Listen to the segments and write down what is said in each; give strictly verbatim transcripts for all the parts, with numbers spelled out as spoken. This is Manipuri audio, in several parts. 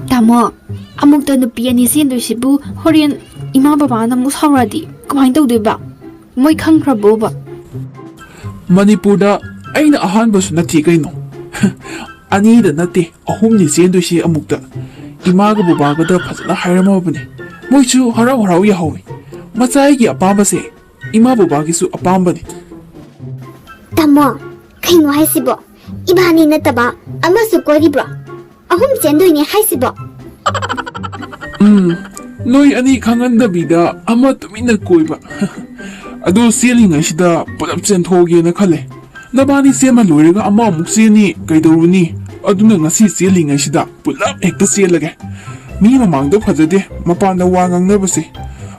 ꯇꯥꯃꯣ, ꯑꯃꯨꯛꯇ ꯅꯨꯄꯤ ꯑꯅꯤ ꯆꯦꯟꯗꯣꯏꯁꯤꯕꯨ ꯍꯣꯔꯦꯟ ꯏꯃꯥ ꯕꯕꯥꯅ ꯑꯃꯨꯛ ꯁꯥꯎꯔꯛꯑꯗꯤ ꯀꯃꯥꯏꯅ ꯇꯧꯗꯣꯏꯕ? ꯃꯣꯏ ꯈꯪꯈ꯭ꯔꯕꯣꯕ? ꯃꯅꯤꯄꯨꯔꯗ ꯑꯩꯅ ꯑꯍꯥꯟꯕꯁꯨ ꯅꯠꯇꯦ ꯀꯩꯅꯣ꯫ ꯑꯅꯤꯗ ꯅꯠꯇꯦ, ꯑꯍꯨꯝꯅꯤ ꯆꯦꯟꯗꯣꯏꯁꯤ ꯑꯃꯨꯛꯇ꯫ ꯏꯃꯥꯒ ꯕꯕꯥꯒꯗ ꯐꯖꯅ ꯍꯥꯏꯔꯝꯃꯕꯅꯤ꯫ ꯃꯣꯏꯁꯨ ꯍꯔꯥꯎ ꯍꯔꯥꯎ ꯌꯥꯍꯧꯏ꯫ ꯃꯆꯥ ꯑꯩꯒꯤ ꯑꯄꯥꯝꯕꯁꯦ ꯏꯃꯥ ꯕꯕꯥꯒꯤꯁꯨ ꯑꯄꯥꯝꯕꯅꯤ꯫ ꯇꯥꯃꯣ, ꯀꯩꯅꯣ ꯍꯥꯏꯁꯤꯕꯣ? ꯏꯕꯥꯅꯤ ꯅꯠꯇꯕ ꯑꯃꯁꯨ ꯀꯣꯏꯔꯤꯕ꯭ꯔꯣ? ꯑꯍꯨꯝ ꯆꯦꯟꯗꯣꯏꯅꯦ ꯍꯥꯏꯁꯤꯕꯣ? ꯎꯝ, ꯅꯣꯏ ꯑꯅꯤ ꯈꯪꯍꯟꯗꯕꯤꯗ ꯑꯃ ꯇꯨꯃꯤꯟꯅ ꯀꯣꯏꯕ꯫ ꯑꯗꯣ ꯆꯦꯜꯂꯤꯉꯩꯁꯤꯗ ꯄꯨꯂꯞ ꯆꯦꯟꯊꯣꯛꯑꯒꯦꯅ ꯈꯜꯂꯦ꯫ ꯅꯕꯥꯅꯤ ꯆꯦꯟꯕ ꯂꯣꯏꯔꯒ ꯑꯃ ꯑꯃꯨꯛ ꯆꯦꯟꯅꯤ ꯀꯩꯗꯧꯔꯨꯅꯤ? ꯑꯗꯨꯅ ꯉꯁꯤ ꯆꯦꯜꯂꯤꯉꯩꯁꯤꯗ ꯄꯨꯂꯞ ꯍꯦꯛꯇ ꯆꯦꯜꯂꯒꯦ꯫ ꯃꯤ ꯃꯃꯥꯡꯗ ꯐꯖꯗꯦ ꯃꯄꯥꯟꯗ ꯋꯥ ꯉꯥꯡꯅꯕꯁꯦ꯫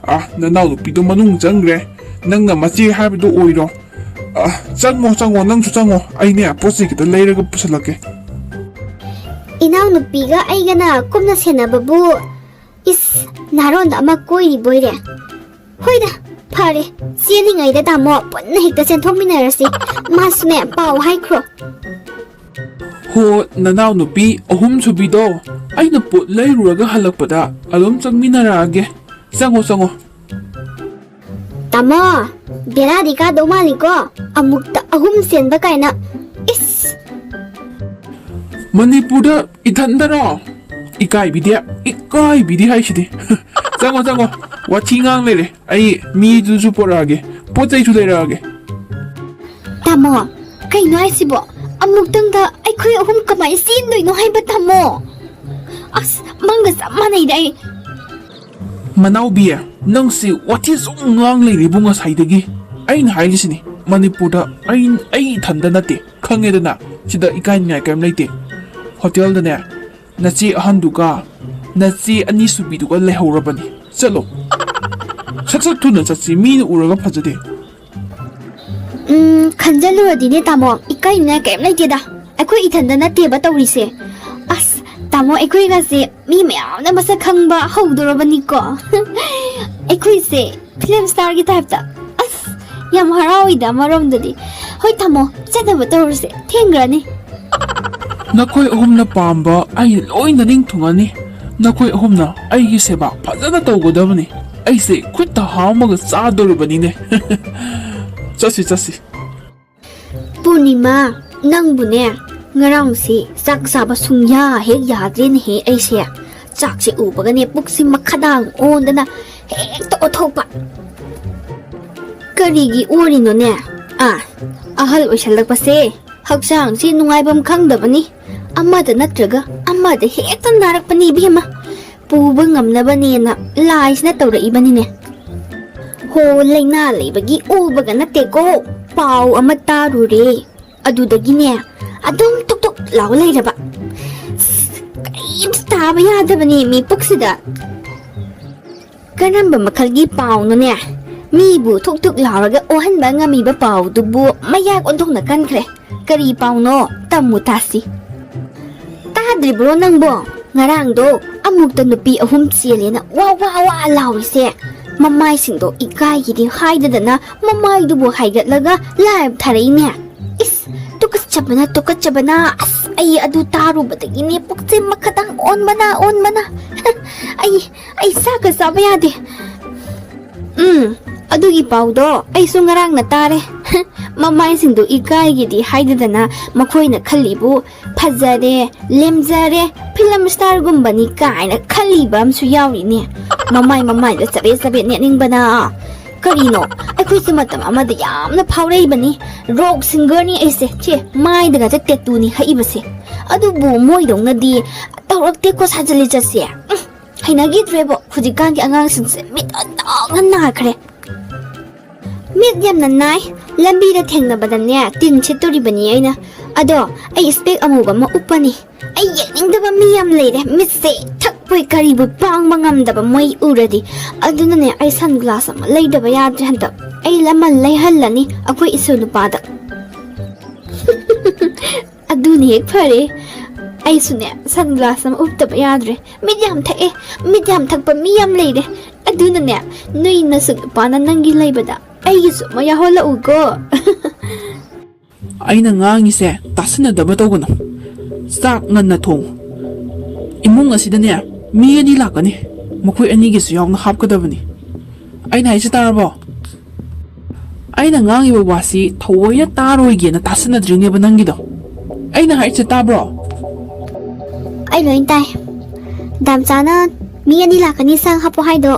ꯑ, ꯅꯅꯥꯎꯅꯨꯄꯤꯗꯣ ꯃꯅꯨꯡ ꯆꯪꯈ꯭ꯔꯦ꯫ ꯅꯪꯅ ꯃꯆꯦ ꯍꯥꯏꯕꯗꯣ ꯑꯣꯏꯔꯣ꯫ ꯑ, ꯆꯪꯉꯣ ꯆꯪꯉꯣ, ꯅꯪꯁꯨ ꯆꯪꯉꯣ꯫ ꯑꯩꯅꯦ ꯄꯣꯠ ꯆꯩ ꯈꯤꯇ ꯂꯩꯔꯒ ꯄꯨꯁꯜꯂꯛꯀꯦ꯫ ꯏꯅꯥꯎꯅꯨꯄꯤꯒ ꯑꯩꯒꯅ ꯀꯨꯞꯅ ꯁꯦꯟꯅꯕꯕꯨ꯫ ꯏꯁ, ꯅꯥꯔꯣꯟꯗ ꯑꯃ ꯀꯣꯏꯔꯤꯕꯣꯏꯔꯦ꯫ ꯍꯣꯏꯗ, ꯐꯔꯦ꯫ ꯆꯦꯜꯂꯤꯉꯩꯗ ꯇꯥꯃꯣ ꯄꯨꯟꯅ ꯍꯦꯛꯇ ꯆꯦꯟꯊꯣꯛꯃꯤꯟꯅꯔꯁꯤ꯫ ꯃꯥꯁꯨꯅꯦ ꯄꯥꯎ ꯍꯥꯏꯈ꯭ꯔꯣ꯫ ꯍꯣ, ꯅꯅꯥꯎꯅꯨꯄꯤ ꯑꯍꯨꯝ ꯁꯨꯕꯤꯗꯣ, ꯑꯩꯅ ꯄꯣꯠ ꯂꯩꯔꯨꯔꯒ ꯍꯜꯂꯛꯄꯗ ꯑꯗꯨꯝ ꯆꯪꯃꯤꯟꯅꯔꯛꯑꯒꯦ꯫ ꯆꯪꯉꯣ ꯆꯪꯉꯣ꯫ ꯇꯥꯃꯣ, ꯕꯦꯔꯥꯗꯤ ꯀꯥꯗꯧ ꯃꯥꯜꯂꯤꯀꯣ꯫ ꯑꯃꯨꯛꯇ ꯑꯍꯨꯝ ꯆꯦꯟꯕ ꯀꯥꯏꯅ꯫ ꯏꯁ꯫ ꯃꯅꯤꯄꯨꯔꯗ ꯏꯊꯟꯗꯔꯣ? ꯏꯀꯥꯏꯕꯤꯗꯦ, ꯏꯀꯥꯏꯕꯤꯗꯦ ꯍꯥꯏꯁꯤꯗꯤ꯫ ꯆꯪꯉꯣ ꯆꯪꯉꯣ, ꯋꯥꯊꯤ ꯉꯥꯡ ꯂꯩꯔꯦ꯫ ꯑꯩ ꯃꯤꯗꯨꯁꯨ ꯄꯣꯔꯛꯑꯒꯦ, ꯄꯣꯠ ꯆꯩꯁꯨ ꯂꯩꯔꯛꯑꯒꯦ꯫ ꯇꯥꯃꯣ, ꯀꯩꯅꯣ ꯍꯥꯏꯁꯤꯕꯣ? ꯑꯃꯨꯛꯇꯪꯗ ꯑꯩꯈꯣꯏ ꯑꯍꯨꯝ ꯀꯃꯥꯏꯅ ꯆꯦꯟꯗꯣꯏꯅꯣ ꯍꯥꯏꯕ ꯇꯥꯃꯣ? ꯑꯁ, ꯃꯪꯒ ꯆꯞ ꯃꯥꯟꯅꯩꯗ ꯑꯩ꯫ ꯃꯅꯥꯎꯕꯤ, ꯅꯪꯁꯤ ꯋꯥꯊꯤ ꯁꯨꯝ ꯉꯥꯡ ꯂꯩꯔꯤꯕꯨ ꯉꯁꯥꯏꯗꯒꯤ꯫ ꯑꯩꯅ ꯍꯥꯏꯔꯤꯁꯤꯅꯤ, ꯃꯅꯤꯄꯨꯔꯗ ꯑꯩ, ꯑꯩ ꯏꯊꯟꯗ ꯅꯠꯇꯦ, ꯈꯪꯉꯦꯗꯅ? ꯁꯤꯗ ꯏꯀꯥꯏꯅꯤꯡꯉꯥꯏ ꯀꯔꯤꯝ ꯂꯩꯇꯦ꯫ ꯍꯣꯇꯦꯜꯗꯅꯦ, ꯅꯆꯦ ꯑꯍꯟꯗꯨꯒ ꯅꯆꯦ ꯑꯅꯤꯁꯨꯕꯤꯗꯨꯒ ꯂꯩꯍꯧꯔꯕꯅꯤ꯫ ꯆꯠꯂꯣ꯫ ꯁꯠ ꯁꯠ ꯊꯨꯅ ꯆꯠꯁꯤ, ꯃꯤꯅ ꯎꯔꯒ ꯐꯖꯗꯦ꯫ ꯎꯝ, ꯈꯟꯖꯜꯂꯨꯔꯗꯤꯅꯦ ꯇꯥꯃꯣ, ꯏꯀꯥꯏꯅꯤꯡꯉꯥꯏ ꯀꯔꯤꯝ ꯂꯩꯇꯦꯗ꯫ ꯑꯩꯈꯣꯏ ꯏꯊꯟꯗ ꯅꯠꯇꯦꯕ ꯇꯧꯔꯤꯁꯦ꯫ ꯑꯁ, ꯇꯥꯃꯣ, ꯑꯩꯈꯣꯏꯒꯁꯦ ꯃꯤ ꯃꯌꯥꯝꯅ ꯃꯁꯛ ꯈꯪꯕ ꯍꯧꯗꯣꯔꯕꯅꯤꯀꯣ꯫ ꯑꯩꯈꯣꯏꯁꯦ ꯐꯤꯂꯝ ꯁ꯭ꯇꯥꯔꯒꯤ ꯇꯥꯏꯞꯇ꯫ ꯑꯁ, ꯌꯥꯝ ꯍꯔꯥꯎꯏꯗ ꯑꯃꯔꯣꯝꯗꯗꯤ꯫ ꯍꯣꯏ ꯇꯥꯃꯣ, ꯆꯠꯅꯕ ꯇꯧꯔꯁꯦ, ꯊꯦꯡꯈ꯭ꯔꯅꯤ꯫ ꯅꯈꯣꯏ ꯑꯍꯨꯝꯅ ꯄꯥꯝꯕ ꯑꯩ ꯂꯣꯏꯅ ꯅꯤꯡꯊꯨꯡꯉꯅꯤ꯫ ꯅꯈꯣꯏ ꯑꯍꯨꯝꯅ ꯑꯩꯒꯤ ꯁꯦꯕꯥ ꯐꯖꯅ ꯇꯧꯒꯗꯕꯅꯤ꯫ ꯑꯩꯁꯦ ꯈꯨꯠꯇ ꯍꯥꯝꯃꯒ ꯆꯥꯗꯣꯔꯤꯕꯅꯤꯅꯦ꯫ ꯆꯠꯁꯤ, ꯆꯠꯁꯤ꯫ ꯄꯨꯔꯅꯤꯃꯥ, ꯅꯪꯕꯨꯅꯦ, ꯉꯔꯥꯡꯁꯤ ꯆꯥꯛ ꯆꯥꯕ ꯁꯨꯡꯌꯥ ꯍꯦꯛ ꯌꯥꯗ꯭ꯔꯦꯅꯦꯍꯦ ꯑꯩꯁꯦ꯫ ꯆꯥꯛꯁꯦ ꯎꯕꯒꯅꯦ ꯄꯨꯛꯁꯤ ꯃꯈꯥꯗꯥꯡ ꯑꯣꯟꯗꯅ ꯍꯦꯛꯇ ꯑꯣꯊꯣꯛꯄ꯫ ꯀꯔꯤꯒꯤ ꯑꯣꯔꯤꯅꯣꯅꯦ? ꯑꯥ, ꯑꯍꯜ ꯑꯣꯏꯁꯜꯂꯛꯄꯁꯦ ꯍꯛꯆꯥꯡꯁꯤ ꯅꯨꯡꯉꯥꯏꯐꯝ ꯈꯪꯗꯕꯅꯤ꯫ ꯑꯃꯗ ꯅꯠꯇ꯭ꯔꯒ ꯑꯃꯗ ꯍꯦꯛꯇ ꯅꯥꯔꯛꯄꯅꯤ ꯏꯕꯦꯝꯃ꯫ ꯄꯨꯕ ꯉꯝꯅꯕꯅꯦꯅ ꯂꯥꯏꯁꯤꯅ ꯇꯧꯔꯛꯏꯕꯅꯤꯅꯦ꯫ ꯍꯣ, ꯂꯥꯏꯅꯥ ꯂꯩꯕꯒꯤ ꯎꯕꯒ ꯅꯠꯇꯦꯀꯣ꯫ ꯄꯥꯎ ꯑꯃ ꯇꯥꯔꯨꯔꯦ꯫ ꯑꯗꯨꯗꯒꯤꯅꯦ ꯑꯗꯨꯝ ꯇꯨꯛ ꯇꯨꯛ ꯂꯥꯎ ꯂꯩꯔꯕ꯫ ꯑꯁ, ꯀꯔꯤꯝꯇ ꯇꯥꯕ ꯌꯥꯗꯕꯅꯦ ꯃꯤ ꯄꯨꯛꯁꯤꯗ꯫ ꯀꯔꯝꯕ ꯃꯈꯜꯒꯤ ꯄꯥꯎꯅꯣꯅꯦ? ꯃꯤꯕꯨ ꯊꯨꯛ ꯊꯨꯛ ꯂꯥꯎꯔꯒ ꯑꯣꯍꯟꯕ ꯉꯝꯃꯤꯕ ꯄꯥꯎꯗꯨꯕꯨ ꯃꯌꯥꯛ ꯑꯣꯟꯊꯣꯛꯅ ꯀꯟꯈ꯭ꯔꯦ꯫ ꯀꯔꯤ ꯄꯥꯎꯅꯣ? ꯇꯝꯃꯨ ꯇꯥꯁꯤ꯫ ꯇꯥꯗ꯭ꯔꯤꯕ꯭ꯔꯣ ꯅꯪꯕꯣ? ꯉꯔꯥꯡꯗꯣ ꯑꯃꯨꯛꯇ ꯅꯨꯄꯤ ꯑꯍꯨꯝ ꯆꯦꯜꯂꯦꯅ ꯋꯥ ꯋꯥ ꯋꯥ ꯂꯥꯎꯔꯤꯁꯦ꯫ ꯃꯃꯥꯏꯁꯤꯡꯗꯣ ꯏꯀꯥꯏꯒꯤꯗꯤ ꯍꯥꯏꯗꯗꯅ ꯃꯃꯥꯏꯗꯨꯕꯨ ꯍꯥꯏꯒꯠꯂꯒ ꯂꯥꯏꯚ ꯊꯥꯔꯛꯏꯅꯦ꯫ ꯏꯁ, ꯇꯨꯀꯠꯆꯕꯅ, ꯇꯨꯀꯠꯆꯕꯅ, ꯑꯁ, ꯑꯩ ꯑꯗꯨ ꯇꯥꯔꯨꯕꯗꯒꯤꯅꯦ ꯄꯨꯛꯁꯦ ꯃꯈꯥꯗꯪ ꯑꯣꯟꯕꯅ, ꯑꯣꯟꯕꯅ꯫ ꯑꯩ, ꯑꯩ ꯆꯥꯛꯀ ꯆꯥꯕ ꯌꯥꯗꯦ꯫ ꯎꯝ, ꯑꯗꯨꯒꯤ ꯄꯥꯎꯗꯣ ꯑꯩꯁꯨ ꯉꯔꯥꯡꯅ ꯇꯥꯔꯦ꯫ ꯃꯃꯥꯏꯁꯤꯡꯗꯣ ꯏꯀꯥꯏꯒꯤꯗꯤ ꯍꯥꯏꯗꯗꯅ ꯃꯈꯣꯏꯅ ꯈꯜꯂꯤꯕꯨ ꯐꯖꯔꯦ, ꯂꯦꯝꯖꯔꯦ, ꯐꯤꯂꯝ ꯁ꯭ꯇꯥꯔꯒꯨꯝꯕꯅꯤ ꯀꯥꯏꯅ ꯈꯜꯂꯤꯕ ꯑꯃꯁꯨ ꯌꯥꯎꯔꯤꯅꯦ꯫ ꯃꯃꯥꯏ ꯃꯃꯥꯏꯗ ꯆꯕꯦꯠ ꯆꯕꯦꯠ ꯅꯦꯠꯅꯤꯡꯕꯅ꯫ ꯀꯔꯤꯅꯣ? ꯑꯩꯈꯣꯏꯁꯨ ꯃꯇꯝ ꯑꯃꯗ ꯌꯥꯝꯅ ꯐꯥꯎꯔꯛꯏꯕꯅꯤ꯫ ꯔꯣꯛ ꯁꯤꯡꯒꯔꯅꯤ ꯑꯩꯁꯦ꯫ ꯁꯦ, ꯃꯥꯏꯗꯒꯁꯦ ꯇꯦꯇꯨꯅꯤ ꯍꯛꯏꯕꯁꯦ꯫ ꯑꯗꯨꯕꯨ ꯃꯣꯏꯗꯧꯅꯗꯤ ꯇꯧꯔꯛꯇꯦꯀꯣ ꯁꯥꯖ ꯂꯤꯆꯠꯁꯦ꯫ ꯎꯝ, ꯍꯩꯅꯈꯤꯗ꯭ꯔꯦꯕꯣ꯫ ꯍꯧꯖꯤꯛꯀꯥꯟꯒꯤ ꯑꯉꯥꯡꯁꯤꯡꯁꯦ ꯃꯤꯠ ꯑꯣꯟꯊꯣꯛꯅ ꯅꯥꯈ꯭ꯔꯦ꯫ ꯃꯤꯠ ꯌꯥꯝꯅ ꯅꯥꯏ꯫ ꯂꯝꯕꯤꯗ ꯊꯦꯡꯅꯕꯗꯅꯦ ꯇꯤꯟ ꯁꯤꯠꯇꯣꯔꯤꯕꯅꯤ ꯑꯩꯅ꯫ ꯑꯗꯣ ꯑꯩ ꯏꯁꯄꯦꯛ ꯑꯃꯨꯕ ꯑꯃ ꯎꯞꯄꯅꯤ꯫ ꯑꯩ ꯌꯦꯡꯅꯤꯡꯗꯕ ꯃꯤ ꯌꯥꯝ ꯂꯩꯔꯦ꯫ ꯃꯤꯠꯁꯦ ꯊꯛꯄꯣꯏ ꯀꯔꯤꯕꯨ ꯄꯥꯡꯕ ꯉꯝꯗꯕ ꯃꯣꯏ ꯎꯔꯗꯤ꯫ ꯑꯗꯨꯅꯅꯦ ꯑꯩ ꯁꯟ ꯒ꯭ꯂꯥꯁ ꯑꯃ ꯂꯩꯗꯕ ꯌꯥꯗ꯭ꯔꯦ ꯍꯟꯗꯛ꯫ ꯑꯩ ꯑꯃ ꯂꯩꯍꯜꯂꯅꯤ ꯑꯩꯈꯣꯏ ꯏꯁꯨ ꯅꯨꯄꯥꯗ꯫ ꯑꯗꯨꯅ ꯍꯦꯛ ꯐꯔꯦ꯫ ꯑꯩꯁꯨꯅꯦ ꯁꯟ ꯒ꯭ꯂꯥꯁ ꯑꯃ ꯎꯞꯇꯕ ꯌꯥꯗ꯭ꯔꯦ꯫ ꯃꯤꯠ ꯌꯥꯝ ꯊꯛꯑꯦ꯫ ꯃꯤꯠ ꯌꯥꯝ ꯊꯛꯄ ꯃꯤ ꯌꯥꯝ ꯂꯩꯔꯦ꯫ ꯑꯗꯨꯅꯅꯦ ꯅꯣꯏ ꯅꯁꯨ ꯅꯨꯄꯥꯅ ꯅꯪꯒꯤ ꯂꯩꯕꯗ ꯑꯩꯒꯤꯁꯨ ꯑꯃ ꯌꯥꯎꯍꯜꯂꯛꯎꯀꯣ꯫ ꯑꯩꯅ ꯉꯥꯡꯉꯤꯁꯦ ꯇꯥꯁꯤꯟꯅꯗꯕ ꯇꯧꯒꯅꯨ꯫ ꯆꯥꯛ ꯉꯟꯅ ꯊꯣꯡꯉꯨ꯫ ꯏꯃꯨꯡ ꯑꯁꯤꯗꯅꯦ, ꯃꯤ ꯑꯅꯤ ꯂꯥꯛꯀꯅꯤ꯫ ꯃꯈꯣꯏ ꯑꯅꯤꯒꯤꯁꯨ ꯌꯥꯎꯅ ꯍꯥꯞꯀꯗꯕꯅꯤ꯫ ꯑꯩꯅ ꯍꯥꯏꯁꯦ ꯇꯥꯔꯕꯣ? ꯑꯩꯅ ꯉꯥꯡꯉꯤꯕ ꯋꯥꯁꯤ ꯊꯑꯣꯏꯅ ꯇꯥꯔꯣꯏꯒꯦꯅ ꯇꯥꯁꯟꯅꯗ꯭ꯔꯤꯅꯦꯕ ꯅꯪꯒꯤꯗꯣ꯫ ꯑꯩꯅ ꯍꯥꯏꯁꯦ ꯇꯥꯕ꯭ꯔꯣ? ꯑꯩ ꯂꯣꯏ ꯇꯥꯏ꯫ ꯗꯥꯝꯆꯥꯅ ꯃꯤ ꯑꯅꯤ ꯂꯥꯛꯀꯅꯤ ꯆꯥꯛ ꯍꯥꯞꯄꯣ ꯍꯥꯏꯗꯣ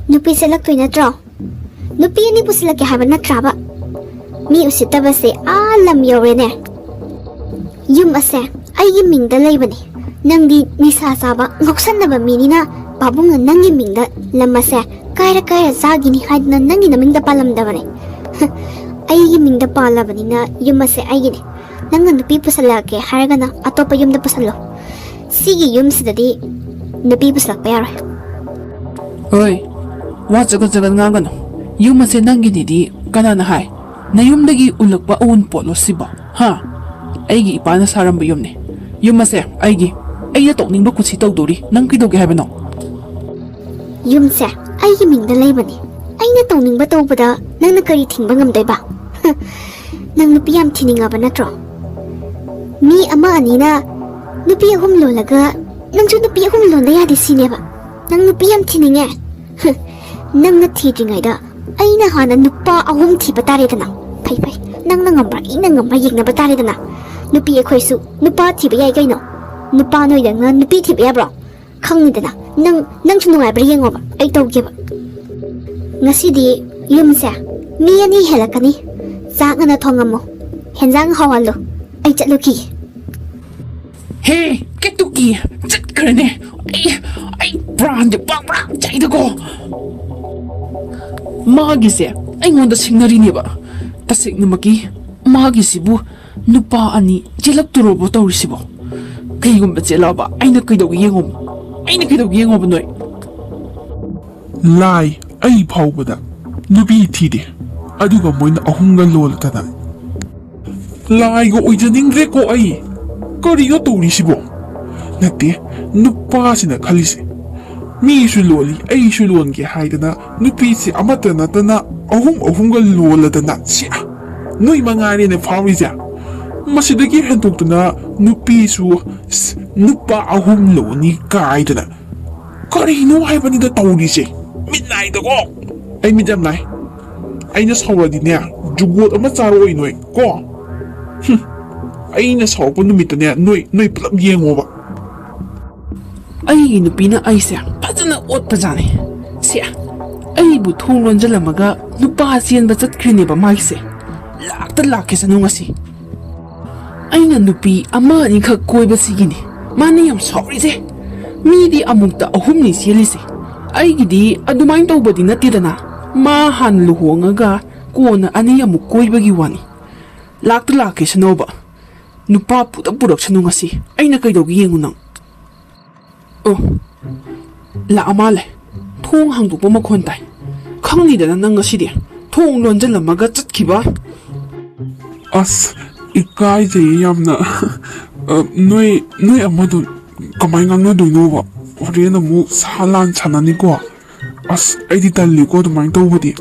ꯅꯨꯄꯤ ꯆꯦꯜꯂꯛꯇꯣꯏ ꯅꯠꯇ꯭ꯔꯣ? ꯅꯨꯄꯤ ꯑꯅꯤ ꯄꯨꯁꯤꯜꯂꯛꯀꯦ ꯍꯥꯏꯕ ꯅꯠꯇ꯭ꯔꯥꯕ? ꯃꯤ ꯎꯁꯤꯠꯇꯕꯁꯦ ꯑꯥ ꯂꯝ ꯌꯧꯔꯦꯅꯦ꯫ ꯌꯨꯝ ꯑꯁꯦ ꯑꯩꯒꯤ ꯃꯤꯡꯗ ꯂꯩꯕꯅꯦ꯫ ꯅꯪꯗꯤ ꯅꯤꯁꯥ ꯆꯥꯕ ꯉꯥꯎꯁꯟꯅꯕ ꯃꯤꯅꯤꯅ ꯄꯥꯕꯨꯡꯅ ꯅꯪꯒꯤ ꯃꯤꯡꯗ ꯂꯝ ꯑꯁꯦ ꯀꯥꯏꯔ ꯀꯥꯏꯔ ꯆꯥꯈꯤꯅꯤ ꯍꯥꯏꯗꯅ ꯅꯪꯒꯤ ꯅꯃꯤꯡꯗ ꯄꯥꯜꯂꯝꯗꯕꯅꯦ꯫ ꯑꯩꯒꯤ ꯃꯤꯡꯗ ꯄꯥꯜꯂꯕꯅꯤꯅ ꯌꯨꯝ ꯑꯁꯦ ꯑꯩꯒꯤꯅꯦ꯫ ꯅꯪꯅ ꯅꯨꯄꯤ ꯄꯨꯁꯜꯂꯛꯀꯦ ꯍꯥꯏꯔꯒꯅ ꯑꯇꯣꯞꯄ ꯌꯨꯝꯗ ꯄꯨꯁꯜꯂꯣ꯫ ꯁꯤꯒꯤ ꯌꯨꯝꯁꯤꯗꯗꯤ ꯅꯨꯄꯤ ꯄꯨꯁꯜꯂꯛꯄ ꯌꯥꯔꯣꯏ꯫ ꯍꯣꯏ, ꯋꯥ ꯆꯒꯠ ꯆꯒꯠ ꯉꯥꯡꯒꯅꯨ꯫ ꯌꯨꯝ ꯑꯁꯦ ꯅꯪꯒꯤꯅꯤꯗꯤ ꯀꯅꯥꯅ ꯍꯥꯏ? ꯅꯌꯨꯝꯗꯒꯤ ꯎꯜꯂꯛꯄ ꯑꯎꯟꯄꯣꯠꯂꯣ ꯁꯤꯕꯣ? ꯍꯥ? ꯑꯩꯒꯤ ꯏꯄꯥꯅ ꯁꯥꯔꯝꯕ ꯌꯨꯝꯅꯤ꯫ ꯌꯨꯝ ꯑꯁꯦ ꯑꯩꯒꯤ꯫ ꯑꯩꯅ ꯇꯧꯅꯤꯡꯕ ꯀꯨꯁꯤ ꯇꯧꯗꯣꯔꯤ꯫ ꯅꯪ ꯀꯩꯗꯧꯒꯦ ꯍꯥꯏꯕꯅꯣ? ꯌꯨꯝꯁꯦ ꯑꯩꯒꯤ ꯃꯤꯡꯗ ꯂꯩꯕꯅꯤ꯫ ꯑꯩꯅ ꯇꯧꯅꯤꯡꯕ ꯇꯧꯕꯗ ꯅꯪꯅ ꯀꯔꯤ ꯊꯤꯡꯕ ꯉꯝꯗꯣꯏꯕ? ꯅꯪ ꯅꯨꯄꯤ ꯌꯥꯝ ꯊꯤꯅꯤꯡꯉꯕ ꯅꯠꯇ꯭ꯔꯣ? ꯃꯤ ꯑꯃ ꯑꯅꯤꯅ ꯅꯨꯄꯤ ꯑꯍꯨꯝ ꯂꯣꯜꯂꯒ ꯅꯪꯁꯨ ꯅꯨꯄꯤ ꯑꯍꯨꯝ ꯂꯣꯟꯗ ꯌꯥꯗꯦ ꯁꯤꯅꯦꯕ? ꯅꯪ ꯅꯨꯄꯤ ꯌꯥꯝ ꯊꯤꯅꯤꯡꯉꯦ? ꯅꯪꯅ ꯊꯤꯗ꯭ꯔꯤꯉꯩꯗ ꯑꯩꯅ ꯍꯥꯟꯅ ꯅꯨꯄꯥ ꯑꯍꯨꯝ ꯊꯤꯕ ꯇꯥꯔꯦꯗꯅ꯫ ꯐꯩ ꯐꯩ, ꯅꯪꯅ ꯉꯝꯕ꯭ꯔꯥ ꯑꯩꯅ ꯉꯝꯕ꯭ꯔꯥ ꯌꯦꯡꯅꯕ ꯇꯥꯔꯦꯗꯅ꯫ ꯅꯨꯄꯤ ꯑꯩꯈꯣꯏꯁꯨ ꯅꯨꯄꯥ ꯊꯤꯕ ꯌꯥꯏ ꯀꯩꯅꯣ꯫ ꯅꯨꯄꯥ ꯅꯣꯏꯗꯪꯅ ꯅꯨꯄꯤ ꯊꯤꯕ ꯌꯥꯕ꯭ꯔꯣ? ꯈꯪꯉꯤꯗꯅ, ꯅꯪ ꯅꯪꯁꯨ ꯅꯨꯡꯉꯥꯏꯕ꯭ꯔꯥ ꯌꯦꯡꯉꯣꯕ, ꯑꯩ ꯇꯧꯒꯦꯕ꯫ ꯉꯁꯤꯗꯤ ꯌꯨꯝꯁꯦ ꯃꯤ ꯑꯅꯤ ꯍꯦꯜꯂꯛꯀꯅꯤ꯫ ꯆꯥꯛ ꯉꯟꯅ ꯊꯣꯡꯉꯝꯃꯣ, ꯍꯦꯟꯖꯥꯡ ꯍꯥꯎꯍꯜꯂꯣ, ꯑꯩ ꯆꯠꯂꯨꯈꯤꯒꯦ꯫ ꯍꯦ, ꯀꯦꯇꯨꯀꯤ, ꯆꯠꯈ꯭ꯔꯅꯦ꯫ ꯑꯩ ꯑꯩ ꯄ꯭ꯔꯥꯟꯁꯦ ꯄ꯭ꯔꯥꯡ ꯄ꯭ꯔꯥꯡ ꯆꯥꯏꯗꯀꯣ꯫ ꯃꯥꯒꯤꯁꯦ ꯑꯩꯉꯣꯟꯗ ꯁꯤꯡꯅꯔꯤꯅꯦꯕ꯫ ꯇꯁꯦꯡꯅꯃꯛꯀꯤ ꯃꯥꯒꯤꯁꯤꯕꯨ ꯅꯨꯄꯥ ꯑꯅꯤ ꯆꯦꯜꯂꯛꯇꯣꯔꯕꯣ ꯇꯧꯔꯤꯁꯤꯕꯣ? ꯀꯩꯒꯨꯝꯕ ꯆꯦꯜꯂꯛꯑꯕ ꯑꯩꯅ ꯀꯩꯗꯧꯒꯦ ꯌꯦꯡꯉꯣꯕ? ꯑꯩꯅ ꯀꯩꯗꯧꯒꯦ ꯌꯦꯡꯉꯣꯕ ꯅꯣꯏ? ꯂꯥꯏ, ꯑꯩ ꯐꯥꯎꯕꯗ ꯅꯨꯄꯤ ꯊꯤꯗꯦ, ꯑꯗꯨꯒ ꯃꯣꯏꯅ ꯑꯍꯨꯝꯒ ꯂꯣꯜꯂꯗꯅ꯫ ꯂꯥꯏꯒ ꯑꯣꯏꯖꯅꯤꯡꯗ꯭ꯔꯦꯀꯣ ꯑꯩ꯫ ꯀꯔꯤꯅꯣ ꯇꯧꯔꯤꯁꯤꯕꯣ? ꯅꯠꯇꯦ, ꯅꯨꯄꯥꯁꯤꯅ ꯈꯜꯂꯤꯁꯦ, ꯃꯤꯁꯨ ꯂꯣꯜꯂꯤ, ꯑꯩꯁꯨ ꯂꯣꯟꯒꯦ ꯍꯥꯏꯗꯅ ꯅꯨꯄꯤꯁꯦ ꯑꯃꯠꯇ ꯅꯠꯇꯅ ꯑꯍꯨꯝ ꯑꯍꯨꯝꯒ ꯂꯣꯜꯂꯗꯅ꯫ ꯁꯤ, ꯅꯣꯏ ꯃꯉꯥꯏꯔꯦꯅꯦ ꯐꯥꯎꯔꯤꯁꯦ꯫ ꯃꯁꯤꯗꯒꯤ ꯍꯦꯟꯗꯣꯛꯇꯨꯅ ꯅꯨꯄꯤꯁꯨ, ꯁ, ꯅꯨꯄꯥ ꯑꯍꯨꯝ ꯂꯧꯅꯤ ꯀꯥꯏꯗꯅ꯫ ꯀꯔꯤꯅꯣ ꯍꯥꯏꯕꯅꯤꯗ ꯇꯧꯔꯤꯁꯦ? ꯃꯤꯠ ꯅꯥꯏꯗꯀꯣ꯫ ꯑꯩ ꯃꯤꯠ ꯌꯥꯝ ꯅꯥꯏ꯫ ꯑꯩꯅ ꯁꯥꯎꯔꯗꯤꯅꯦ, ꯖꯨꯒꯣꯠ ꯑꯃ ꯆꯥꯔꯛꯑꯣꯏ ꯅꯣꯏ ꯀꯣ꯫ ꯍꯨꯝ꯫ ꯑꯩꯅ ꯁꯥꯎꯔꯛꯄ ꯅꯨꯃꯤꯠꯇꯅꯦ, ꯅꯣꯏ, ꯅꯣꯏ ꯄꯨꯂꯞ ꯌꯦꯡꯉꯣꯕ꯫ ꯑꯩꯒꯤ ꯅꯨꯄꯤꯅ ꯑꯩꯁꯦ ꯐꯖꯅ ꯑꯣꯠꯄꯖꯥꯠꯅꯤ꯫ ꯁꯦ, ꯑꯩꯕꯨ ꯊꯣꯡ ꯂꯣꯟꯖꯜꯂꯝꯃꯒ ꯅꯨꯄꯥ ꯆꯦꯟꯕ ꯆꯠꯈ꯭ꯔꯤꯅꯦꯕ ꯃꯥꯒꯤꯁꯦ꯫ ꯂꯥꯛꯇ ꯂꯥꯛꯀꯦꯁꯅꯨ ꯉꯁꯤ꯫ ꯑꯩꯅ ꯅꯨꯄꯤ ꯑꯃ ꯑꯅꯤꯈꯛ ꯀꯣꯏꯕꯁꯤꯒꯤꯅꯤ ꯃꯥꯅ ꯌꯥꯝ ꯁꯥꯎꯔꯤꯁꯦ꯫ ꯃꯤꯗꯤ ꯑꯃꯨꯛꯇ ꯑꯍꯨꯝꯅꯤ ꯆꯦꯜꯂꯤꯁꯦ꯫ ꯑꯩꯒꯤꯗꯤ ꯑꯗꯨꯃꯥꯏꯅ ꯇꯧꯕꯗꯤ ꯅꯠꯇꯦꯗꯅ꯫ ꯃꯥ ꯍꯥꯟꯅ ꯂꯨꯍꯣꯡꯉꯒ ꯀꯣꯟꯅ ꯑꯅꯤ ꯑꯃꯨꯛ ꯀꯣꯏꯕꯒꯤ ꯋꯥꯅꯤ꯫ ꯂꯥꯛꯇ ꯂꯥꯛꯀꯦꯁꯅꯣꯕ꯫ ꯅꯨꯄꯥ ꯄꯨꯗ ꯄꯨꯔꯛꯁꯅꯨ ꯉꯁꯤ꯫ ꯑꯩꯅ ꯀꯩꯗꯧꯒꯦ ꯌꯦꯡꯉꯨ ꯅꯪ꯫ ꯑꯣ, ꯂꯥꯛꯑ ꯃꯥꯜꯂꯦ꯫ ꯊꯣꯡ ꯍꯥꯡꯗꯣꯛꯄ ꯃꯈꯣꯟ ꯇꯥꯏ꯫ ꯈꯪꯅꯤꯗꯅ ꯅꯪ ꯉꯁꯤꯗꯤ꯫ ꯊꯣꯡ ꯂꯣꯟꯖꯜꯂꯝꯃꯒ ꯆꯠꯈꯤꯕ꯫ ꯑꯁ, ꯏꯀꯥꯏꯖꯩꯌꯦ ꯌꯥꯝꯅ꯫ ꯑ, ꯅꯣꯏ, ꯅꯣꯏ ꯑꯃꯗꯣ ꯀꯃꯥꯏ ꯉꯥꯡꯅꯗꯣꯏꯅꯣꯕ? ꯍꯣꯔꯦꯟ ꯑꯃꯨꯛ ꯁꯥ ꯂꯥꯟ ꯁꯥꯟꯅꯅꯤꯀꯣ꯫ ꯑꯁ, ꯑꯩꯗꯤ ꯇꯜꯂꯤꯀꯣ ꯑꯗꯨꯃꯥꯏꯅ ꯇꯧꯕꯗꯤ꯫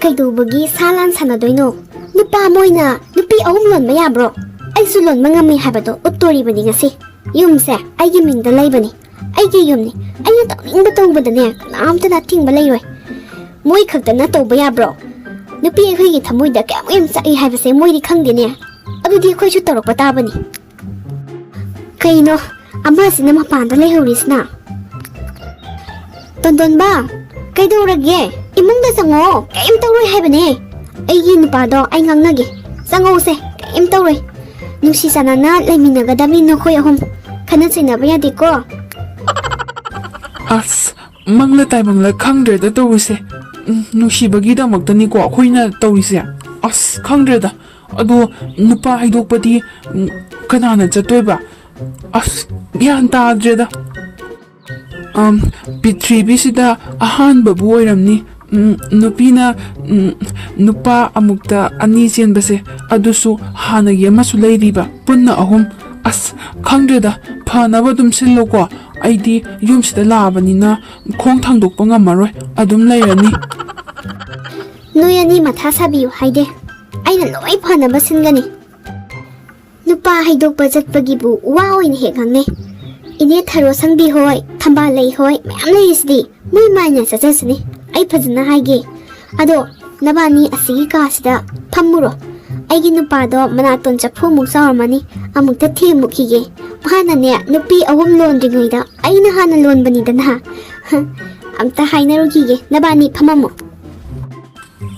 ꯀꯩꯗꯧꯕꯒꯤ ꯁꯥ ꯂꯥꯟ ꯁꯥꯟꯅꯗꯣꯏꯅꯣ? ꯅꯨꯄꯥ ꯑꯃ ꯑꯣꯏꯅ ꯅꯨꯄꯤ ꯑꯍꯨꯝ ꯂꯣꯟꯕ ꯌꯥꯕ꯭ꯔꯣ? ꯑꯩꯁꯨ ꯂꯣꯟꯕ ꯉꯝꯃꯤ ꯍꯥꯏꯕꯗꯣ ꯎꯠꯇꯣꯔꯤꯕꯅꯤ ꯉꯁꯤ꯫ ꯌꯨꯝꯁꯦ ꯑꯩꯒꯤ ꯃꯤꯡꯗ ꯂꯩꯕꯅꯤ꯫ ꯑꯩꯒꯤ ꯌꯨꯝꯅꯤ꯫ ꯑꯩꯅ ꯇꯧꯅꯤꯡꯕ ꯇꯧꯕꯗꯅꯦ ꯀꯅꯥꯝꯇꯅ ꯑꯊꯤꯡꯕ ꯂꯩꯔꯣꯏ꯫ ꯃꯣꯏ ꯈꯛꯇꯅ ꯇꯧꯕ ꯌꯥꯕ꯭ꯔꯣ? ꯅꯨꯄꯤ ꯑꯩꯈꯣꯏꯒꯤ ꯊꯃꯣꯏꯗ ꯀꯌꯥꯃꯨꯛ ꯌꯥꯝ ꯆꯥꯛꯏ ꯍꯥꯏꯕꯁꯦ ꯃꯣꯏꯗꯤ ꯈꯪꯗꯦꯅꯦ꯫ ꯑꯗꯨꯗꯤ ꯑꯩꯈꯣꯏꯁꯨ ꯇꯧꯔꯛꯄ ꯇꯥꯕꯅꯤ꯫ ꯀꯩꯅꯣ ꯑꯃꯁꯤꯅ ꯃꯄꯥꯟꯗ ꯂꯩꯍꯧꯔꯤꯁꯤꯅ? ꯇꯣꯟꯗꯣꯟꯕ, ꯀꯩꯗꯧꯔꯒꯦ? ꯏꯃꯨꯡꯗ ꯆꯪꯉꯛꯑꯣ, ꯀꯔꯤꯝ ꯇꯧꯔꯣꯏ ꯍꯥꯏꯕꯅꯦ꯫ ꯑꯩꯒꯤ ꯅꯨꯄꯥꯗꯣ ꯑꯩ ꯉꯥꯡꯅꯒꯦ꯫ ꯆꯪꯉꯛꯎꯁꯦ, ꯀꯔꯤꯝ ꯇꯧꯔꯣꯏ꯫ ꯅꯨꯡꯁꯤ ꯆꯥꯟꯅꯅ ꯂꯩꯃꯤꯟꯅꯒꯗꯕꯅꯤ ꯅꯈꯣꯏ ꯑꯍꯨꯝ꯫ ꯈꯠꯅ ꯆꯩꯅꯕ ꯌꯥꯗꯦꯀꯣ꯫ ꯑꯁ, ꯃꯪꯂ ꯇꯥꯏꯕꯪꯂ ꯈꯪꯗ꯭ꯔꯦꯗ ꯇꯧꯔꯤꯁꯦ꯫ ꯎꯝ, ꯅꯨꯡꯁꯤꯕꯒꯤꯗꯃꯛꯇꯅꯤꯀꯣ ꯑꯩꯈꯣꯏꯅ ꯇꯧꯔꯤꯁꯦ꯫ ꯑꯁ, ꯈꯪꯗ꯭ꯔꯦꯗ꯫ ꯑꯗꯣ ꯅꯨꯄꯥ ꯍꯥꯏꯗꯣꯛꯄꯗꯤ, ꯎꯝ, ꯀꯅꯥꯅ ꯆꯠꯇꯣꯏꯕ? ꯑꯁ, ꯒ꯭ꯌꯥꯟ ꯇꯥꯗ꯭ꯔꯦꯗ꯫ ꯑꯝ, ꯄ꯭ꯔꯤꯊꯤꯕꯤꯁꯤꯗ ꯑꯍꯥꯟꯕꯕꯨ ꯑꯣꯏꯔꯝꯅꯤ꯫ ꯎꯝ, ꯅꯨꯄꯤꯅ, ꯎꯝ, ꯅꯨꯄꯥ ꯑꯃꯨꯛꯇ ꯑꯅꯤ ꯆꯦꯟꯕꯁꯦ, ꯑꯗꯨꯁꯨ ꯍꯥꯟꯅꯒꯤ ꯑꯃꯁꯨ ꯂꯩꯔꯤꯕ, ꯄꯨꯟꯅ ꯑꯍꯨꯝ꯫ ꯑꯁ, ꯈꯪꯗ꯭ꯔꯦꯗ, ꯐꯅꯕ ꯑꯗꯨꯝ ꯁꯤꯜꯂꯣꯀꯣ꯫ ꯑꯩꯗꯤ ꯌꯨꯝꯁꯤꯗ ꯂꯥꯛꯑꯕꯅꯤꯅ ꯈꯣꯡ ꯊꯥꯡꯗꯣꯛꯄ ꯉꯝꯃꯔꯣꯏ, ꯑꯗꯨꯝ ꯂꯩꯔꯅꯤ꯫ ꯅꯣꯏ ꯑꯅꯤ ꯃꯊꯥ ꯁꯥꯕꯤꯌꯨ ꯍꯥꯏꯗꯦ, ꯑꯩꯅ ꯂꯣꯏ ꯐꯅꯕ ꯁꯤꯟꯒꯅꯤ꯫ ꯅꯨꯄꯥ ꯍꯩꯗꯣꯛꯄ ꯆꯠꯄꯒꯤꯕꯨ ꯋꯥ ꯑꯣꯏꯅ ꯍꯦꯛ ꯉꯥꯡꯅꯩ꯫ ꯏꯅꯦ ꯊꯔꯣ ꯁꯪꯕꯤ ꯍꯣꯏ, ꯊꯝꯕꯥꯜ ꯂꯩ ꯍꯣꯏ, ꯃꯌꯥꯝ ꯂꯩꯔꯤꯁꯤꯗꯤ꯫ ꯃꯣꯏ ꯃꯥꯏꯅ ꯆꯠꯆꯁꯤꯅꯤ꯫ ꯑꯩ ꯐꯖꯅ ꯍꯥꯏꯒꯦ꯫ ꯑꯗꯣ ꯅꯕꯥꯅꯤ ꯑꯁꯤꯒꯤ ꯀꯥꯁꯤꯗ ꯐꯝꯃꯨꯔꯣ꯫ ꯑꯩꯒꯤ ꯅꯨꯄꯥꯗꯣ ꯃꯅꯥꯇꯣꯟ ꯆꯐꯨꯃꯨꯛ ꯆꯥꯎꯔꯝꯃꯅꯤ꯫ ꯑꯃꯨꯛꯇ ꯊꯦꯝꯃꯨꯈꯤꯒꯦ꯫ ꯃꯥꯅꯅꯦ, ꯅꯨꯄꯤ ꯑꯍꯨꯝ ꯂꯣꯟꯗ꯭ꯔꯤꯉꯩꯗ ꯑꯩꯅ ꯍꯥꯟꯅ ꯂꯣꯟꯕꯅꯤꯗꯅ꯫ ꯑꯝꯇ ꯍꯥꯏꯅꯔꯨꯈꯤꯒꯦ꯫ ꯅꯕꯥꯅꯤ ꯐꯝꯃꯝꯃꯣ꯫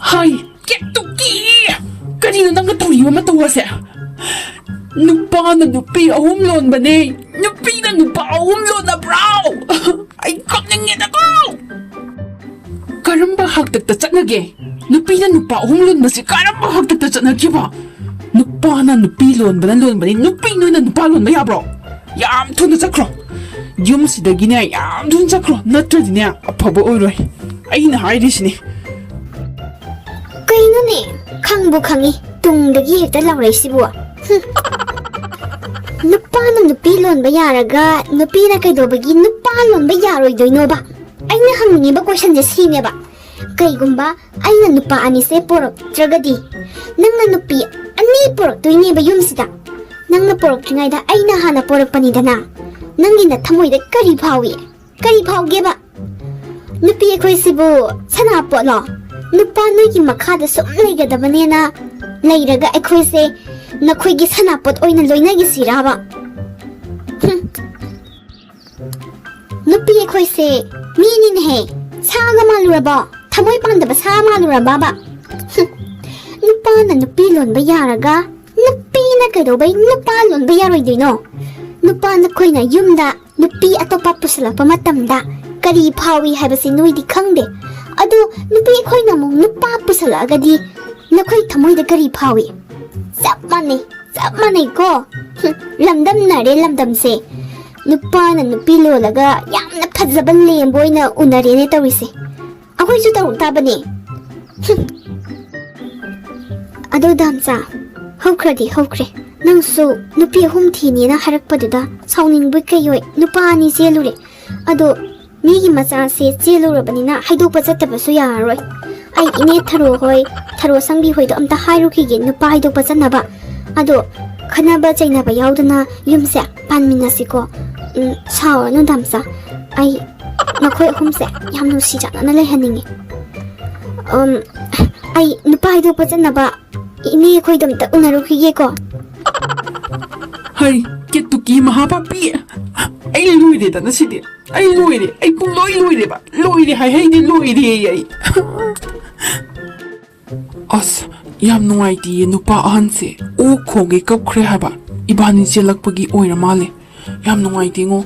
ꯍꯥꯏ, ꯀꯦꯇꯨꯀꯤ! ꯀꯔꯤꯅꯣ ꯅꯪꯒ ꯇꯧꯔꯤꯕ ꯃꯇꯧ ꯑꯁꯦ? ꯅꯨꯄꯥꯅ ꯅꯨꯄꯤ ꯑꯍꯨꯝ ꯂꯣꯟꯕꯅꯦ, ꯅꯨꯄꯤꯅ ꯅꯨꯄꯥ ꯑꯍꯨꯝ ꯂꯣꯟꯅꯕ꯭ꯔꯣ? ꯑꯩ ꯀꯞꯅꯤꯡꯉꯦꯗꯀꯣ! ꯀꯔꯝꯕ ꯍꯥꯛꯇꯛꯇ ꯆꯠꯅꯒꯦ? ꯅꯨꯄꯤꯅ ꯅꯨꯄꯥ ꯑꯍꯨꯝ ꯂꯣꯟꯕꯁꯤ ꯀꯔꯝꯕ ꯍꯥꯛꯇꯛꯇ ꯆꯠꯅꯈꯤꯕ? ꯅꯨꯄꯥꯅ ꯅꯨꯄꯤ ꯂꯣꯟꯕꯅ ꯂꯣꯟꯕꯅꯤ, ꯅꯨꯄꯤ ꯅꯣꯏꯅ ꯅꯨꯄꯥ ꯂꯣꯟꯕ ꯌꯥꯕ꯭ꯔꯣ? ꯌꯥꯝ ꯊꯨꯅ ꯆꯠꯈ꯭ꯔꯣ꯫ ꯌꯨꯝꯁꯤꯗꯒꯤꯅꯦ ꯌꯥꯝ ꯊꯨꯅ ꯆꯠꯈ꯭ꯔꯣ, ꯅꯠꯇ꯭ꯔꯗꯤꯅꯦ ꯑꯐꯕ ꯑꯣꯏꯔꯣꯏ꯫ ꯑꯩꯅ ꯍꯥꯏꯔꯤꯁꯤꯅꯦ꯫ ꯀꯩꯅꯣꯅꯦ? ꯈꯪꯕꯨ ꯈꯪꯉꯤ, ꯇꯨꯡꯗꯒꯤ ꯍꯦꯛꯇ ꯂꯥꯎꯔꯛꯏꯁꯤꯕꯨ꯫ ꯍꯨꯝ꯫ ꯅꯨꯄꯥꯅ ꯅꯨꯄꯤ ꯂꯣꯟꯕ ꯌꯥꯔꯒ ꯅꯨꯄꯤꯅ ꯀꯩꯗꯧꯕꯒꯤ ꯅꯨꯄꯥ ꯂꯣꯟꯕ ꯌꯥꯔꯣꯏꯗꯣꯏꯅꯣꯕ? ꯑꯩꯅ ꯍꯪꯅꯤꯡꯉꯤꯕ ꯀꯣꯏꯁꯟꯁꯦ ꯁꯤꯅꯦꯕ꯫ ꯀꯩꯒꯨꯝꯕ ꯑꯩꯅ ꯅꯨꯄꯥ ꯑꯅꯤꯁꯦ ꯄꯣꯔꯛꯇ꯭ꯔꯒꯗꯤ, ꯅꯪꯅ ꯅꯨꯄꯤ ꯑꯅꯤ ꯄꯣꯔꯛꯇꯣꯏꯅꯦꯕ ꯌꯨꯝꯁꯤꯗ꯫ ꯅꯪꯅ ꯄꯣꯔꯛꯇ꯭ꯔꯤꯉꯩꯗ ꯑꯩꯅ ꯍꯥꯟꯅ ꯄꯣꯔꯛꯄꯅꯤꯗꯅ꯫ ꯅꯪꯒꯤ ꯅꯊꯃꯣꯏꯗ ꯀꯔꯤ ꯐꯥꯎꯏ? ꯀꯔꯤ ꯐꯥꯎꯒꯦꯕ? ꯅꯨꯄꯤ ꯑꯩꯈꯣꯏꯁꯤꯕꯨ ꯁꯅꯥꯄꯣꯠꯂꯣ? ꯅꯨꯄꯥ ꯅꯣꯏꯒꯤ ꯃꯈꯥꯗ ꯁꯨꯝ ꯂꯩꯒꯗꯕꯅꯦꯅ ꯂꯩꯔꯒ ꯑꯩꯈꯣꯏꯁꯦ ꯅꯈꯣꯏꯒꯤ ꯁꯅꯥꯄꯣꯠ ꯑꯣꯏꯅ ꯂꯣꯏꯅꯈꯤꯁꯤꯔꯕ? ꯍꯨꯝ꯫ ꯅꯨꯄꯤ ꯑꯩꯈꯣꯏꯁꯦ ꯃꯤꯅꯤꯅꯦꯍꯦ꯫ ꯁꯥꯒ ꯃꯥꯜꯂꯨꯔꯕꯣ? ꯊꯃꯣꯏ ꯄꯥꯟꯗꯕ ꯁꯥ ꯃꯥꯜꯂꯨꯔꯕꯕ? ꯍꯨꯝ꯫ ꯅꯨꯄꯥꯅ ꯅꯨꯄꯤ ꯂꯣꯟꯕ ꯌꯥꯔꯒ ꯅꯨꯄꯤꯅ ꯀꯩꯗꯧꯕꯩ ꯅꯨꯄꯥ ꯂꯣꯟꯕ ꯌꯥꯔꯣꯏꯗꯣꯏꯅꯣ? ꯅꯨꯄꯥ ꯅꯈꯣꯏꯅ ꯌꯨꯝꯗ ꯅꯨꯄꯤ ꯑꯇꯣꯞꯄ ꯄꯨꯁꯜꯂꯛꯄ ꯃꯇꯝꯗ ꯀꯔꯤ ꯐꯥꯎꯏ ꯍꯥꯏꯕꯁꯤ ꯅꯣꯏꯗꯤ ꯈꯪꯗꯦ꯫ ꯑꯗꯣ ꯅꯨꯄꯤ ꯑꯩꯈꯣꯏꯅ ꯑꯃꯨꯛ ꯅꯨꯄꯥ ꯄꯨꯁꯜꯂꯛꯑꯒꯗꯤ ꯅꯈꯣꯏ ꯊꯃꯣꯏꯗ ꯀꯔꯤ ꯐꯥꯎꯏ? ꯆꯞ ꯃꯥꯟꯅꯩ, ꯆꯞ ꯃꯥꯟꯅꯩꯀꯣ꯫ ꯍꯨꯝ, ꯂꯝꯗꯝꯅꯔꯦ ꯂꯝꯗꯝꯁꯦ꯫ ꯅꯨꯄꯥꯅ ꯅꯨꯄꯤ ꯂꯣꯜꯂꯒ ꯌꯥꯝꯅ ꯐꯖꯕ ꯂꯦꯝꯕ ꯑꯣꯏꯅ ꯎꯅꯔꯦꯅꯦ ꯇꯧꯔꯤꯁꯦ꯫ ꯑꯩꯈꯣꯏꯁꯨ ꯇꯧꯔꯛ ꯇꯥꯕꯅꯦ꯫ ꯍꯨꯝ꯫ ꯑꯗꯣ ꯗꯥꯝꯆꯥ, ꯍꯧꯈ꯭ꯔꯗꯤ ꯍꯧꯈ꯭ꯔꯦ꯫ ꯅꯪꯁꯨ ꯅꯨꯄꯤ ꯑꯍꯨꯝ ꯊꯤꯅꯦꯅ ꯍꯥꯏꯔꯛꯄꯗꯨꯗ ꯁꯥꯎꯅꯤꯡꯕꯣꯏ ꯀꯩꯑꯣꯏ ꯅꯨꯄꯥ ꯑꯅꯤ ꯆꯦꯜꯂꯨꯔꯦ꯫ ꯑꯗꯣ ꯃꯤꯒꯤ ꯃꯆꯥꯁꯦ ꯆꯦꯜꯂꯨꯔꯕꯅꯤꯅ ꯍꯩꯗꯣꯛꯄ ꯆꯠꯇꯕꯁꯨ ꯌꯥꯔꯔꯣꯏ꯫ ꯑꯩ ꯏꯅꯦ ꯊꯔꯣ ꯍꯣꯏ, ꯊꯔꯣ ꯁꯪꯕꯤ ꯍꯣꯏꯗꯣ ꯑꯝꯇ ꯍꯥꯏꯔꯨꯈꯤꯒꯦ ꯅꯨꯄꯥ ꯍꯩꯗꯣꯛꯄ ꯆꯠꯅꯕ꯫ ꯑꯗꯣ ꯈꯠꯅꯕ ꯆꯩꯅꯕ ꯌꯥꯎꯗꯅ ꯌꯨꯝꯁꯦ ꯄꯥꯟꯃꯤꯟꯅꯁꯤꯀꯣ꯫ ꯎꯝ, ꯁꯥꯎꯔꯅꯨ ꯗꯥꯝꯆꯥ꯫ ꯑꯩ ꯃꯈꯣꯏ ꯑꯍꯨꯝꯁꯦ ꯌꯥꯝ ꯅꯨꯡꯁꯤ ꯆꯥꯟꯅꯅ ꯂꯩꯍꯟꯅꯤꯡꯉꯤ꯫ ꯎꯝ, ꯑꯩ ꯅꯨꯄꯥ ꯍꯥꯏꯗꯣꯛꯄ ꯆꯠꯅꯕ ꯏꯅꯦ ꯑꯩꯈꯣꯏꯗ ꯑꯝꯇ ꯎꯅꯔꯨꯈꯤꯒꯦꯀꯣ꯫ ꯍꯩ, ꯀꯦꯇꯨꯀꯤ ꯃꯍꯥꯄꯥꯄꯤ! ꯑꯩ ꯂꯣꯏꯔꯦꯗ ꯉꯁꯤꯗꯤ꯫ ꯑꯩ ꯂꯣꯏꯔꯦ꯫ ꯑꯩ ꯄꯨꯡꯂꯣꯏ ꯂꯣꯏꯔꯦꯕ꯫ ꯂꯣꯏꯔꯦ ꯍꯥꯏ ꯍꯩꯗꯤ ꯂꯣꯏꯔꯦ ꯑꯩ꯫ ꯑꯁ, ꯌꯥꯝ ꯅꯨꯡꯉꯥꯏꯇꯤꯌꯦ ꯅꯨꯄꯥ ꯑꯍꯟꯁꯦ꯫ ꯑꯣꯛ ꯈꯣꯡꯒꯩ ꯀꯞꯈ꯭ꯔꯦ ꯍꯥꯏꯕ꯫ ꯏꯕꯥꯅꯤ ꯆꯦꯜꯂꯛꯄꯒꯤ ꯑꯣꯏꯔ ꯃꯥꯜꯂꯦ꯫ ꯌꯥꯝ ꯅꯨꯡꯉꯥꯏꯇꯦꯉꯣ꯫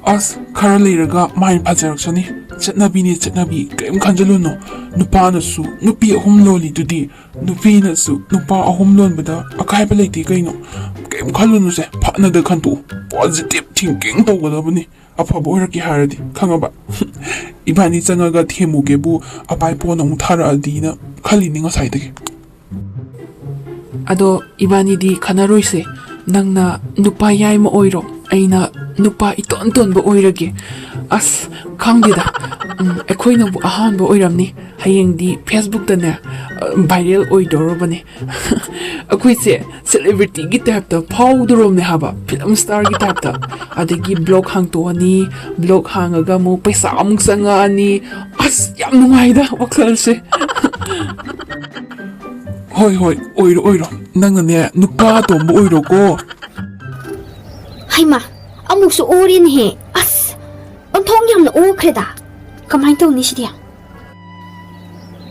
ꯑꯁ, ꯈꯔ ꯂꯩꯔꯒ ꯃꯥꯏ ꯐꯖꯔꯛꯁꯅꯤ꯫ ꯆꯠꯅꯕꯤꯅꯦ, ꯆꯠꯅꯕꯤ꯫ ꯀꯔꯤꯝ ꯈꯟꯖꯤꯜꯂꯨꯅꯨ꯫ ꯅꯨꯄꯥꯅꯁꯨ ꯅꯨꯄꯤ ꯑꯍꯨꯝ ꯂꯣꯜꯂꯤꯗꯨꯗꯤ꯫ ꯅꯨꯄꯤꯅꯁꯨ ꯅꯨꯄꯥ ꯑꯍꯨꯝ ꯂꯣꯟꯕꯗ ꯑꯀꯥꯏꯕ ꯂꯩꯇꯦ ꯀꯩꯅꯣ꯫ ꯀꯔꯤꯝ ꯈꯜꯂꯨꯅꯨꯁꯦ, ꯐꯅꯗ ꯈꯟꯇꯣꯛꯎ꯫ Positive thinking ꯇꯧꯒꯗꯕꯅꯤ꯫ ꯑꯐꯕ ꯑꯣꯏꯔꯛꯀꯦ ꯍꯥꯏꯔꯗꯤ, ꯈꯪꯉꯕ? ꯏꯕꯥꯅꯤ ꯆꯪꯉꯒ ꯊꯦꯝꯃꯨꯒꯦꯕꯨ, ꯑꯄꯥꯏ ꯄꯣꯟ ꯑꯃꯨꯛ ꯊꯥꯔꯛꯑꯗꯤꯅ ꯈꯜꯂꯤꯅꯤ ꯉꯁꯥꯏꯗꯒꯤ꯫ ꯑꯗꯣ ꯏꯕꯥꯅꯤꯗꯤ ꯈꯟꯅꯔꯣꯏꯁꯦ꯫ ꯅꯪꯅ ꯅꯨꯄꯥ ꯌꯥꯏꯃ ꯑꯣꯏꯔꯣ, ꯑꯩꯅ ꯅꯨꯄꯥ ꯏꯇꯣꯟ ꯇꯣꯟꯕ ꯑꯣꯏꯔꯒꯦ꯫ ꯑꯁ, ꯈꯪꯗꯦꯗ꯫ ꯎꯝ, ꯑꯩꯈꯣꯏꯅꯕꯨ ꯑꯍꯥꯟꯕ ꯑꯣꯏꯔꯝꯅꯤ꯫ ꯍꯌꯦꯡꯗꯤ Facebookꯇꯅꯦ, ꯑ, viral ꯑꯣꯏꯗꯧꯔꯕꯅꯦ꯫ ꯑꯩꯈꯣꯏꯁꯦ celebrityꯒꯤ typeꯇ ꯐꯥꯎꯗꯧꯔꯕꯅꯦ ꯍꯥꯏꯕ, film starꯒꯤ typeꯇ꯫ ꯑꯗꯒꯤ blog ꯍꯥꯡꯇꯣꯛꯑꯅꯤ, blog ꯍꯥꯡꯉꯒ ꯑꯃꯨꯛ ꯄꯩꯁꯥ ꯑꯃꯨꯛ ꯆꯪꯉꯛꯑꯅꯤ꯫ ꯑꯁ, ꯌꯥꯝ ꯅꯨꯡꯉꯥꯏꯗ ꯋꯥꯈꯜꯁꯦ꯫ ꯍꯣꯏ, ꯍꯣꯏ, ꯑꯣꯏꯔꯣ, ꯑꯣꯏꯔꯣ꯫ ꯅꯪꯅꯅꯦ, ꯅꯨꯄꯥ ꯑꯇꯣꯝꯕ ꯑꯣꯏꯔꯣꯀꯣ꯫ ꯍꯩꯃꯥ, ꯑꯃꯨꯛꯁꯨ ꯑꯣꯔꯦꯅꯦꯍꯦ꯫ ꯑꯁ, ꯑꯣꯟꯊꯣꯛ ꯌꯥꯝꯅ ꯑꯣꯈ꯭ꯔꯦꯗ꯫ ꯀꯃꯥꯏꯅ ꯇꯧꯅꯤ ꯁꯤꯗꯤ?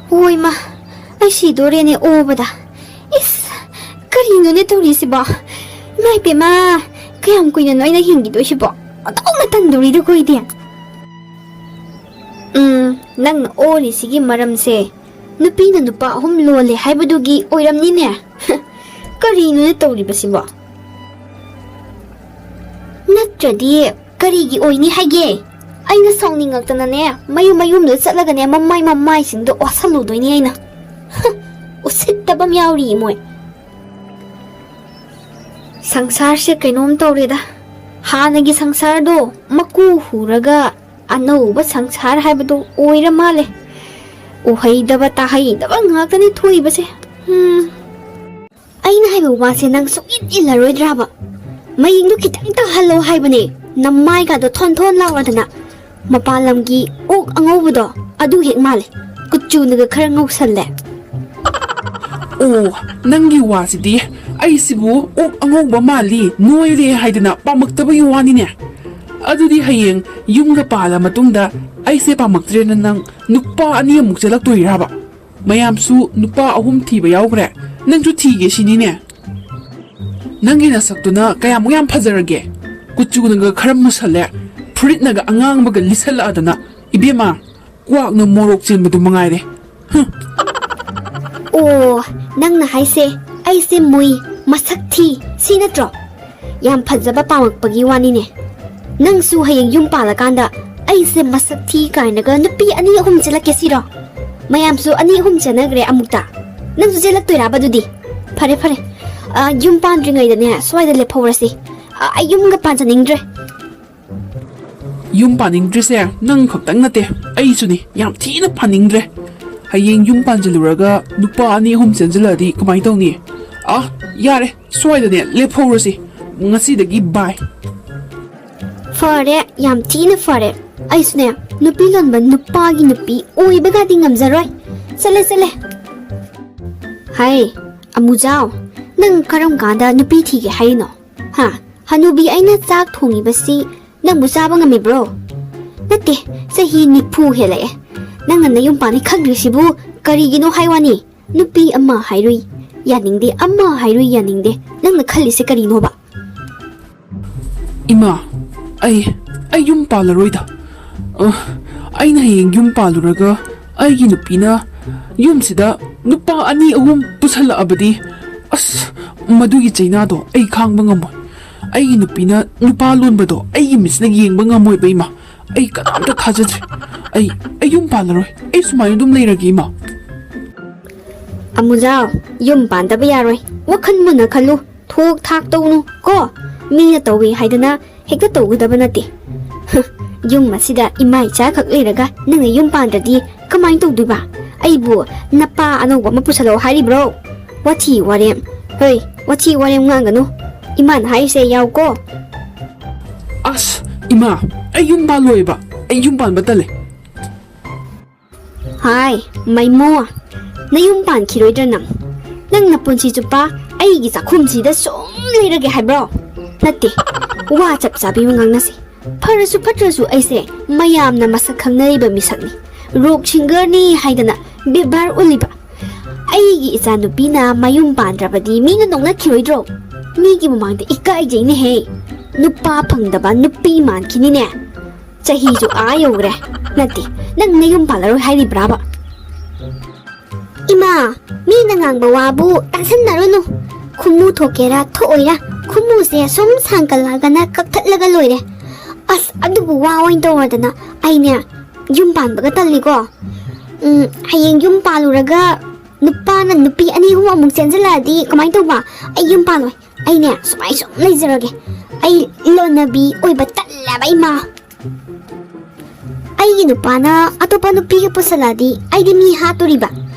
ꯍꯣꯏ ꯃꯥ, ꯑꯩ ꯁꯤꯗꯣꯔꯦꯅꯦ ꯑꯣꯕꯗ꯫ ꯏꯁ, ꯀꯔꯤꯅꯣꯅꯦ ꯇꯧꯔꯤꯁꯤꯕꯣ? ꯏꯃꯥ ꯏꯄꯦꯝꯃ, ꯀꯌꯥꯝ ꯀꯨꯏꯅꯅꯣ ꯑꯩꯅ ꯍꯤꯡꯈꯤꯗꯣꯏꯁꯤꯕꯣ? ꯑꯣꯟꯊꯣꯛꯅ ꯇꯟꯗꯣꯔꯤꯗꯀꯣ ꯑꯩꯗꯤ꯫ ꯎꯝ, ꯅꯪꯅ ꯑꯣꯔꯤꯁꯤꯒꯤ ꯃꯔꯝꯁꯦ ꯅꯨꯄꯤꯅ ꯅꯨꯄꯥ ꯑꯍꯨꯝ ꯂꯣꯜꯂꯦ ꯍꯥꯏꯕꯗꯨꯒꯤ ꯑꯣꯏꯔꯝꯅꯤꯅꯦ꯫ ꯀꯔꯤꯅꯣꯅꯦ ꯇꯧꯔꯤꯕꯁꯤꯕꯣ? ꯅꯠꯇ꯭ꯔꯗꯤ ꯀꯔꯤꯒꯤ ꯑꯣꯏꯅꯤ ꯍꯥꯏꯒꯦ? ꯑꯩꯅ ꯁꯥꯎꯅꯤꯡꯉꯛꯇꯅꯅꯦ, ꯃꯌꯨꯝ ꯃꯌꯨꯝꯗ ꯆꯠꯂꯒꯅꯦ, ꯃꯃꯥꯏ ꯃꯃꯥꯏꯁꯤꯡꯗꯣ ꯑꯣꯠꯁꯜꯂꯨꯗꯣꯏꯅꯤ ꯑꯩꯅ꯫ ꯎꯁꯤꯠꯇꯕ ꯑꯃ ꯌꯥꯎꯔꯤꯌꯦ ꯃꯣꯏ꯫ ꯁꯪꯁꯥꯔꯁꯦ ꯀꯩꯅꯣꯝ ꯇꯧꯔꯦꯗ꯫ ꯍꯥꯟꯅꯒꯤ ꯁꯪꯁꯥꯔꯗꯣ ꯃꯀꯨ ꯍꯨꯔꯒ ꯑꯅꯧꯕ ꯁꯪꯁꯥꯔ ꯍꯥꯏꯕꯗꯣ ꯑꯣꯏꯔ ꯃꯥꯜꯂꯦ꯫ ꯎꯍꯩꯗꯕ ꯇꯥꯍꯩꯗꯕ ꯉꯥꯛꯇꯅꯤ ꯊꯣꯛꯏꯕꯁꯦ꯫ ꯎꯝ꯫ ꯑꯩꯅ ꯍꯥꯏꯕ ꯋꯥꯁꯦ ꯅꯪ ꯁꯨꯛꯏꯟ ꯏꯜꯂꯔꯣꯏꯗ꯭ꯔꯕ? ꯃꯌꯦꯡꯗꯣ ꯈꯤꯇꯪ ꯇꯥꯍꯜꯂꯣ ꯍꯥꯏꯕꯅꯦ꯫ ꯅꯃꯥꯏꯒꯗꯣ ꯊꯣꯟ ꯊꯣꯟ ꯂꯥꯎꯔꯗꯅ꯫ ꯃꯄꯥꯟ ꯂꯝꯒꯤ ꯑꯣꯛ ꯑꯉꯧꯕꯗꯣ ꯑꯗꯨ ꯍꯦꯛ ꯃꯥꯜꯂꯦ꯫ ꯀꯨꯆꯨꯅꯒ ꯈꯔ ꯉꯧꯁꯜꯂꯦ꯫ ꯑꯣ, ꯅꯪꯒꯤ ꯋꯥꯁꯤꯗꯤ ꯑꯩꯁꯤꯕꯨ ꯑꯣꯛ ꯑꯉꯧꯕ ꯃꯥꯜꯂꯤ, ꯅꯣꯏꯔꯦ ꯍꯥꯏꯗꯅ ꯄꯥꯝꯃꯛꯇꯕꯒꯤ ꯋꯥꯅꯤꯅꯦ꯫ ꯑꯗꯨꯗꯤ ꯍꯌꯦꯡ ꯌꯨꯝꯒ ꯄꯥꯜꯂ ꯃꯇꯨꯡꯗ ꯑꯩꯁꯦ ꯄꯥꯝꯃꯛꯇ꯭ꯔꯦꯅ ꯅꯪ ꯅꯨꯄꯥ ꯑꯅꯤ ꯑꯃꯨꯛ ꯆꯦꯜꯂꯛꯇꯣꯏꯔꯕ? ꯃꯌꯥꯝꯁꯨ ꯅꯨꯄꯥ ꯑꯍꯨꯝ ꯊꯤꯕ ꯌꯥꯎꯈ꯭ꯔꯦ, ꯅꯪꯁꯨ ꯊꯤꯒꯦ ꯁꯤꯅꯤꯅꯦ꯫ ꯅꯪꯒꯤ ꯅꯁꯛꯇꯨꯅ ꯀꯌꯥꯃꯨꯛ ꯌꯥꯝ ꯐꯖꯔꯒꯦ? ꯀꯨꯆꯨꯅꯒ ꯈꯔ ꯃꯨꯁꯜꯂꯦ, ꯐꯨꯔꯤꯠꯅꯒ ꯑꯉꯥꯡꯕꯒ ꯂꯤꯠꯁꯜꯂꯛꯑꯗꯅ꯫ ꯏꯕꯦꯝꯃ, ꯀ꯭ꯋꯥꯛꯅ ꯃꯣꯔꯣꯛ ꯆꯦꯟꯕꯗꯨ ꯃꯉꯥꯏꯔꯦ꯫ ꯍꯨꯝ꯫ ꯑꯣ, ꯅꯪꯅ ꯍꯥꯏꯁꯦ ꯑꯩꯁꯦ ꯃꯨꯏ, ꯃꯁꯛ ꯊꯤ, ꯁꯤ ꯅꯠꯇ꯭ꯔꯣ? ꯌꯥꯝ ꯐꯖꯕ ꯄꯥꯝꯃꯛꯄꯒꯤ ꯋꯥꯅꯤꯅꯦ꯫ ꯅꯪꯁꯨ ꯍꯌꯦꯡ ꯌꯨꯝ ꯄꯥꯜꯂꯀꯥꯟꯗ ꯑꯩꯁꯦ ꯃꯁꯛ ꯊꯤ ꯀꯥꯏꯅꯒ ꯅꯨꯄꯤ ꯑꯅꯤ ꯑꯍꯨꯝ ꯆꯦꯜꯂꯛꯀꯦ ꯁꯤꯔꯣ? ꯃꯌꯥꯝꯁꯨ ꯑꯅꯤ ꯑꯍꯨꯝ ꯆꯦꯟꯅꯈ꯭ꯔꯦ ꯑꯃꯨꯛꯇ꯫ ꯅꯪꯁꯨ ꯆꯦꯜꯂꯛꯇꯣꯏꯔꯕ ꯑꯗꯨꯗꯤ? ꯐꯔꯦ, ꯐꯔꯦ꯫ ꯑ, ꯌꯨꯝ ꯄꯥꯟꯗ꯭ꯔꯤꯉꯩꯗꯅꯦ, ꯁ꯭ꯋꯥꯏꯗ ꯂꯦꯞꯍꯧꯔꯁꯤ꯫ ꯑ, ꯑꯩ ꯌꯨꯝꯒ ꯄꯥꯟꯖꯅꯤꯡꯗ꯭ꯔꯦ꯫ ꯌꯨꯝ ꯄꯥꯅꯤꯡꯗ꯭ꯔꯤꯁꯦ ꯅꯪ ꯈꯛꯇꯪ ꯅꯠꯇꯦ, ꯑꯩꯁꯨꯅꯤ꯫ ꯌꯥꯝ ꯊꯤꯅ ꯄꯥꯅꯤꯡꯗ꯭ꯔꯦ꯫ ꯍꯌꯦꯡ ꯌꯨꯝ ꯄꯥꯟꯁꯤꯜꯂꯨꯔꯒ ꯅꯨꯄꯥ ꯑꯅꯤ ꯑꯍꯨꯝ ꯆꯦꯟꯁꯤꯜꯂꯛꯑꯗꯤ ꯀꯃꯥꯏꯅ ꯇꯧꯅꯤ? ꯑ, ꯌꯥꯔꯦ, ꯁ꯭ꯋꯥꯏꯗꯅꯦ ꯂꯦꯞꯍꯧꯔꯁꯤ꯫ ꯉꯁꯤꯗꯒꯤ bye꯫ ꯐꯔꯦ, ꯌꯥꯝ ꯊꯤꯅ ꯐꯔꯦ꯫ ꯑꯩꯁꯨꯅꯦ, ꯅꯨꯄꯤ ꯂꯣꯟꯕ ꯅꯨꯄꯥꯒꯤ ꯅꯨꯄꯤ ꯑꯣꯏꯕꯒꯗꯤ ꯉꯝꯖꯔꯣꯏ꯫ ꯆꯠꯂꯦ, ꯆꯠꯂꯦ꯫ ꯍꯥꯏ, ꯑꯃꯨꯖꯥꯎ, ꯅꯪ ꯀꯔꯝ ꯀꯥꯟꯗ ꯅꯨꯄꯤ ꯊꯤꯒꯦ ꯍꯥꯏꯔꯤꯅꯣ? ꯍꯥ? ꯍꯅꯨꯕꯤ ꯑꯩꯅ ꯆꯥꯛ ꯊꯣꯡꯉꯤꯕꯁꯤ ꯅꯪꯕꯨ ꯆꯥꯕ ꯉꯝꯃꯤꯕ꯭ꯔꯣ? ꯅꯠꯇꯦ, ꯆꯍꯤ ꯅꯤꯐꯨ ꯍꯦꯜꯂꯛꯑꯦ꯫ ꯅꯪꯅ ꯅꯌꯨꯝ ꯄꯥꯟꯅꯤ ꯈꯪꯗ꯭ꯔꯤꯁꯤꯕꯨ ꯀꯔꯤꯒꯤꯅꯣ ꯍꯥꯏ ꯋꯥꯅꯤ? ꯅꯨꯄꯤ ꯑꯃ ꯍꯥꯏꯔꯨꯏ ꯌꯥꯅꯤꯡꯗꯦ, ꯑꯃ ꯍꯥꯏꯔꯨꯏ ꯌꯥꯅꯤꯡꯗꯦ꯫ ꯅꯪꯅ ꯈꯜꯂꯤꯁꯦ ꯀꯔꯤꯅꯣꯕ? ꯏꯃꯥ, ꯑꯩ, ꯑꯩ ꯌꯨꯝ ꯄꯥꯜꯂꯔꯣꯏꯗ꯫ ꯑ, ꯑꯩꯅ ꯍꯌꯦꯡ ꯌꯨꯝ ꯄꯥꯜꯂꯨꯔꯒ ꯑꯩꯒꯤ ꯅꯨꯄꯤꯅ ꯌꯨꯝꯁꯤꯗ ꯅꯨꯄꯥ ꯑꯅꯤ ꯑꯍꯨꯝ ꯄꯨꯁꯜꯂꯛꯑꯕꯗꯤ, ꯑꯁ, ꯃꯗꯨꯒꯤ ꯆꯩꯅꯥꯗꯣ ꯑꯩ ꯈꯥꯡꯕ ꯉꯝꯃꯣꯏ꯫ ꯑꯩꯒꯤ ꯅꯨꯄꯤꯅ ꯅꯨꯄꯥ ꯂꯣꯟꯕꯗꯣ ꯑꯩꯒꯤ ꯃꯤꯠꯁꯤꯅ ꯌꯦꯡꯕ ꯉꯝꯃꯣꯏꯕ, ꯏꯃꯥ꯫ ꯑꯩ ꯀꯅꯥꯝꯇ ꯊꯥꯖꯗ꯭ꯔꯦ꯫ ꯑꯩ, ꯑꯩ ꯌꯨꯝ ꯄꯥꯜꯂꯔꯣꯏ꯫ ꯑꯩ ꯁꯨꯃꯥꯏꯅ ꯑꯗꯨꯝ ꯂꯩꯔꯒꯦ, ꯏꯃꯥ꯫ ꯑꯃꯨꯖꯥꯎ, ꯌꯨꯝ ꯄꯥꯟꯗꯕ ꯌꯥꯔꯣꯏ꯫ ꯋꯥꯈꯜ ꯃꯨꯟꯅ ꯈꯜꯂꯨ꯫ ꯊꯣꯛ ꯊꯥꯛ ꯇꯧꯅꯨ ꯀꯣ꯫ ꯃꯤꯅ ꯇꯧꯏ ꯍꯥꯏꯗꯅ ꯍꯦꯛꯇ ꯇꯧꯒꯗꯕ ꯅꯠꯇꯦ꯫ ꯍ, ꯌꯨꯝ ꯑꯁꯤꯗ ꯏꯃꯥ ꯏꯆꯥ ꯈꯛ ꯂꯩꯔꯒ ꯅꯪꯅ ꯌꯨꯝ ꯄꯥꯟꯗ꯭ꯔꯗꯤ ꯀꯃꯥꯏꯅ ꯇꯧꯗꯣꯏꯕ? ꯑꯩꯕꯨ ꯅꯄꯥ ꯑꯅꯧꯕ ꯑꯃ ꯄꯨꯁꯜꯂꯛꯑꯣ ꯍꯥꯏꯔꯤꯕ꯭ꯔꯣ? ꯋꯥꯊꯤ ꯋꯥꯔꯦꯝ꯫ ꯍꯣꯏ, ꯋꯥꯊꯤ ꯋꯥꯔꯦꯝ ꯉꯥꯡꯒꯅꯨ꯫ ꯏꯃꯥꯅ ꯍꯥꯏꯔꯤꯁꯦ ꯌꯥꯎꯀꯣ꯫ ꯑꯁ, ꯏꯃꯥ, ꯑꯩ ꯌꯨꯝ ꯄꯥꯜꯂꯣꯏꯕ꯫ ꯑꯩ ꯌꯨꯝ ꯄꯥꯟꯕ ꯇꯜꯂꯦ꯫ ꯍꯥꯏ, ꯃꯩꯃꯣ, ꯅꯌꯨꯝ ꯄꯥꯟꯈꯤꯔꯣꯏꯗ꯭ꯔꯥ ꯅꯪ? ꯅꯪ ꯅꯄꯨꯟꯁꯤ ꯆꯨꯞꯄ ꯑꯩꯒꯤ ꯆꯥꯛꯈꯨꯝꯁꯤꯗ ꯁꯨꯝ ꯂꯩꯔꯒꯦ ꯍꯥꯏꯕ꯭ꯔꯣ? ꯅꯠꯇꯦ, ꯋꯥ ꯆꯞ ꯆꯥꯕꯤ ꯑꯃ ꯉꯥꯡꯅꯁꯤ꯫ ꯐꯔꯁꯨ ꯐꯠꯇ꯭ꯔꯁꯨ ꯑꯩꯁꯦ ꯃꯌꯥꯝꯅ ꯃꯁꯛ ꯈꯪꯅꯔꯤꯕ ꯃꯤꯁꯛꯅꯤ꯫ ꯔꯣꯛ ꯁꯤꯡꯒꯔꯅꯤ ꯍꯥꯏꯗꯅ ꯕꯦꯕꯥꯔ ꯎꯠꯂꯤꯕ꯫ ꯑꯩꯒꯤ ꯏꯆꯥꯅꯨꯄꯤꯅ ꯃꯌꯨꯝ ꯄꯥꯟꯗ꯭ꯔꯕꯗꯤ ꯃꯤꯅ ꯅꯣꯛꯅꯈꯤꯔꯣꯏꯗ꯭ꯔꯣ? ꯃꯤꯒꯤ ꯃꯃꯥꯡꯗ ꯏꯀꯥꯏꯖꯩꯅꯦꯍꯦ꯫ ꯅꯨꯄꯥ ꯐꯪꯗꯕ ꯅꯨꯄꯤ ꯃꯥꯟꯈꯤꯅꯤꯅꯦ꯫ ꯆꯍꯤꯁꯨ ꯑꯥ ꯌꯧꯈ꯭ꯔꯦ꯫ ꯅꯠꯇꯦ, ꯅꯪ ꯅꯌꯨꯝ ꯄꯥꯜꯂꯔꯣꯏ ꯍꯥꯏꯔꯤꯕ꯭ꯔꯥꯕ? ꯏꯃꯥ, ꯃꯤꯅ ꯉꯥꯡꯕ ꯋꯥꯕꯨ ꯇꯥꯁꯟꯅꯔꯨꯅꯨ꯫ ꯈꯨꯃꯨ ꯊꯣꯛꯀꯦꯔꯥ ꯊꯣꯛꯑꯣꯏꯔꯥ, ꯈꯨꯃꯨꯁꯦ ꯁꯨꯝ ꯁꯥꯡꯒꯠꯂꯛꯑꯒꯅ ꯀꯛꯊꯠꯂꯒ ꯂꯣꯏꯔꯦ꯫ ꯑꯁ, ꯑꯗꯨꯕꯨ ꯋꯥ ꯑꯣꯏꯅ ꯇꯧꯔꯗꯅ꯫ ꯑꯩꯅꯦ, ꯌꯨꯝ ꯄꯥꯟꯕꯒ ꯇꯜꯂꯤꯀꯣ꯫ ꯎꯝ, ꯍꯌꯦꯡ ꯌꯨꯝ ꯄꯥꯜꯂꯨꯔꯒ ꯅꯨꯄꯥꯅ ꯅꯨꯄꯤ ꯑꯅꯤ ꯑꯍꯨꯝ ꯑꯃꯨꯛ ꯆꯦꯟꯁꯤꯜꯂꯛꯑꯗꯤ ꯀꯃꯥꯏꯅ ꯇꯧꯕ? ꯑꯩ ꯌꯨꯝ ꯄꯥꯜꯂꯣꯏ꯫ ꯑꯩꯅꯦ, ꯁꯨꯃꯥꯏ ꯁꯨꯝ ꯂꯩꯖꯔꯒꯦ꯫ ꯑꯩ ꯂꯣꯟꯅꯕꯤ ꯑꯣꯏꯕ ꯇꯜꯂꯦꯕ, ꯏꯃꯥ꯫ ꯑꯩꯒꯤ ꯅꯨꯄꯥꯅ ꯑꯇꯣꯞꯄ ꯅꯨꯄꯤꯒ ꯄꯨꯁꯜꯂꯛꯑꯗꯤ ꯑꯩꯗꯤ ꯃꯤ ꯍꯥꯠꯇꯣꯔꯤꯕ꯫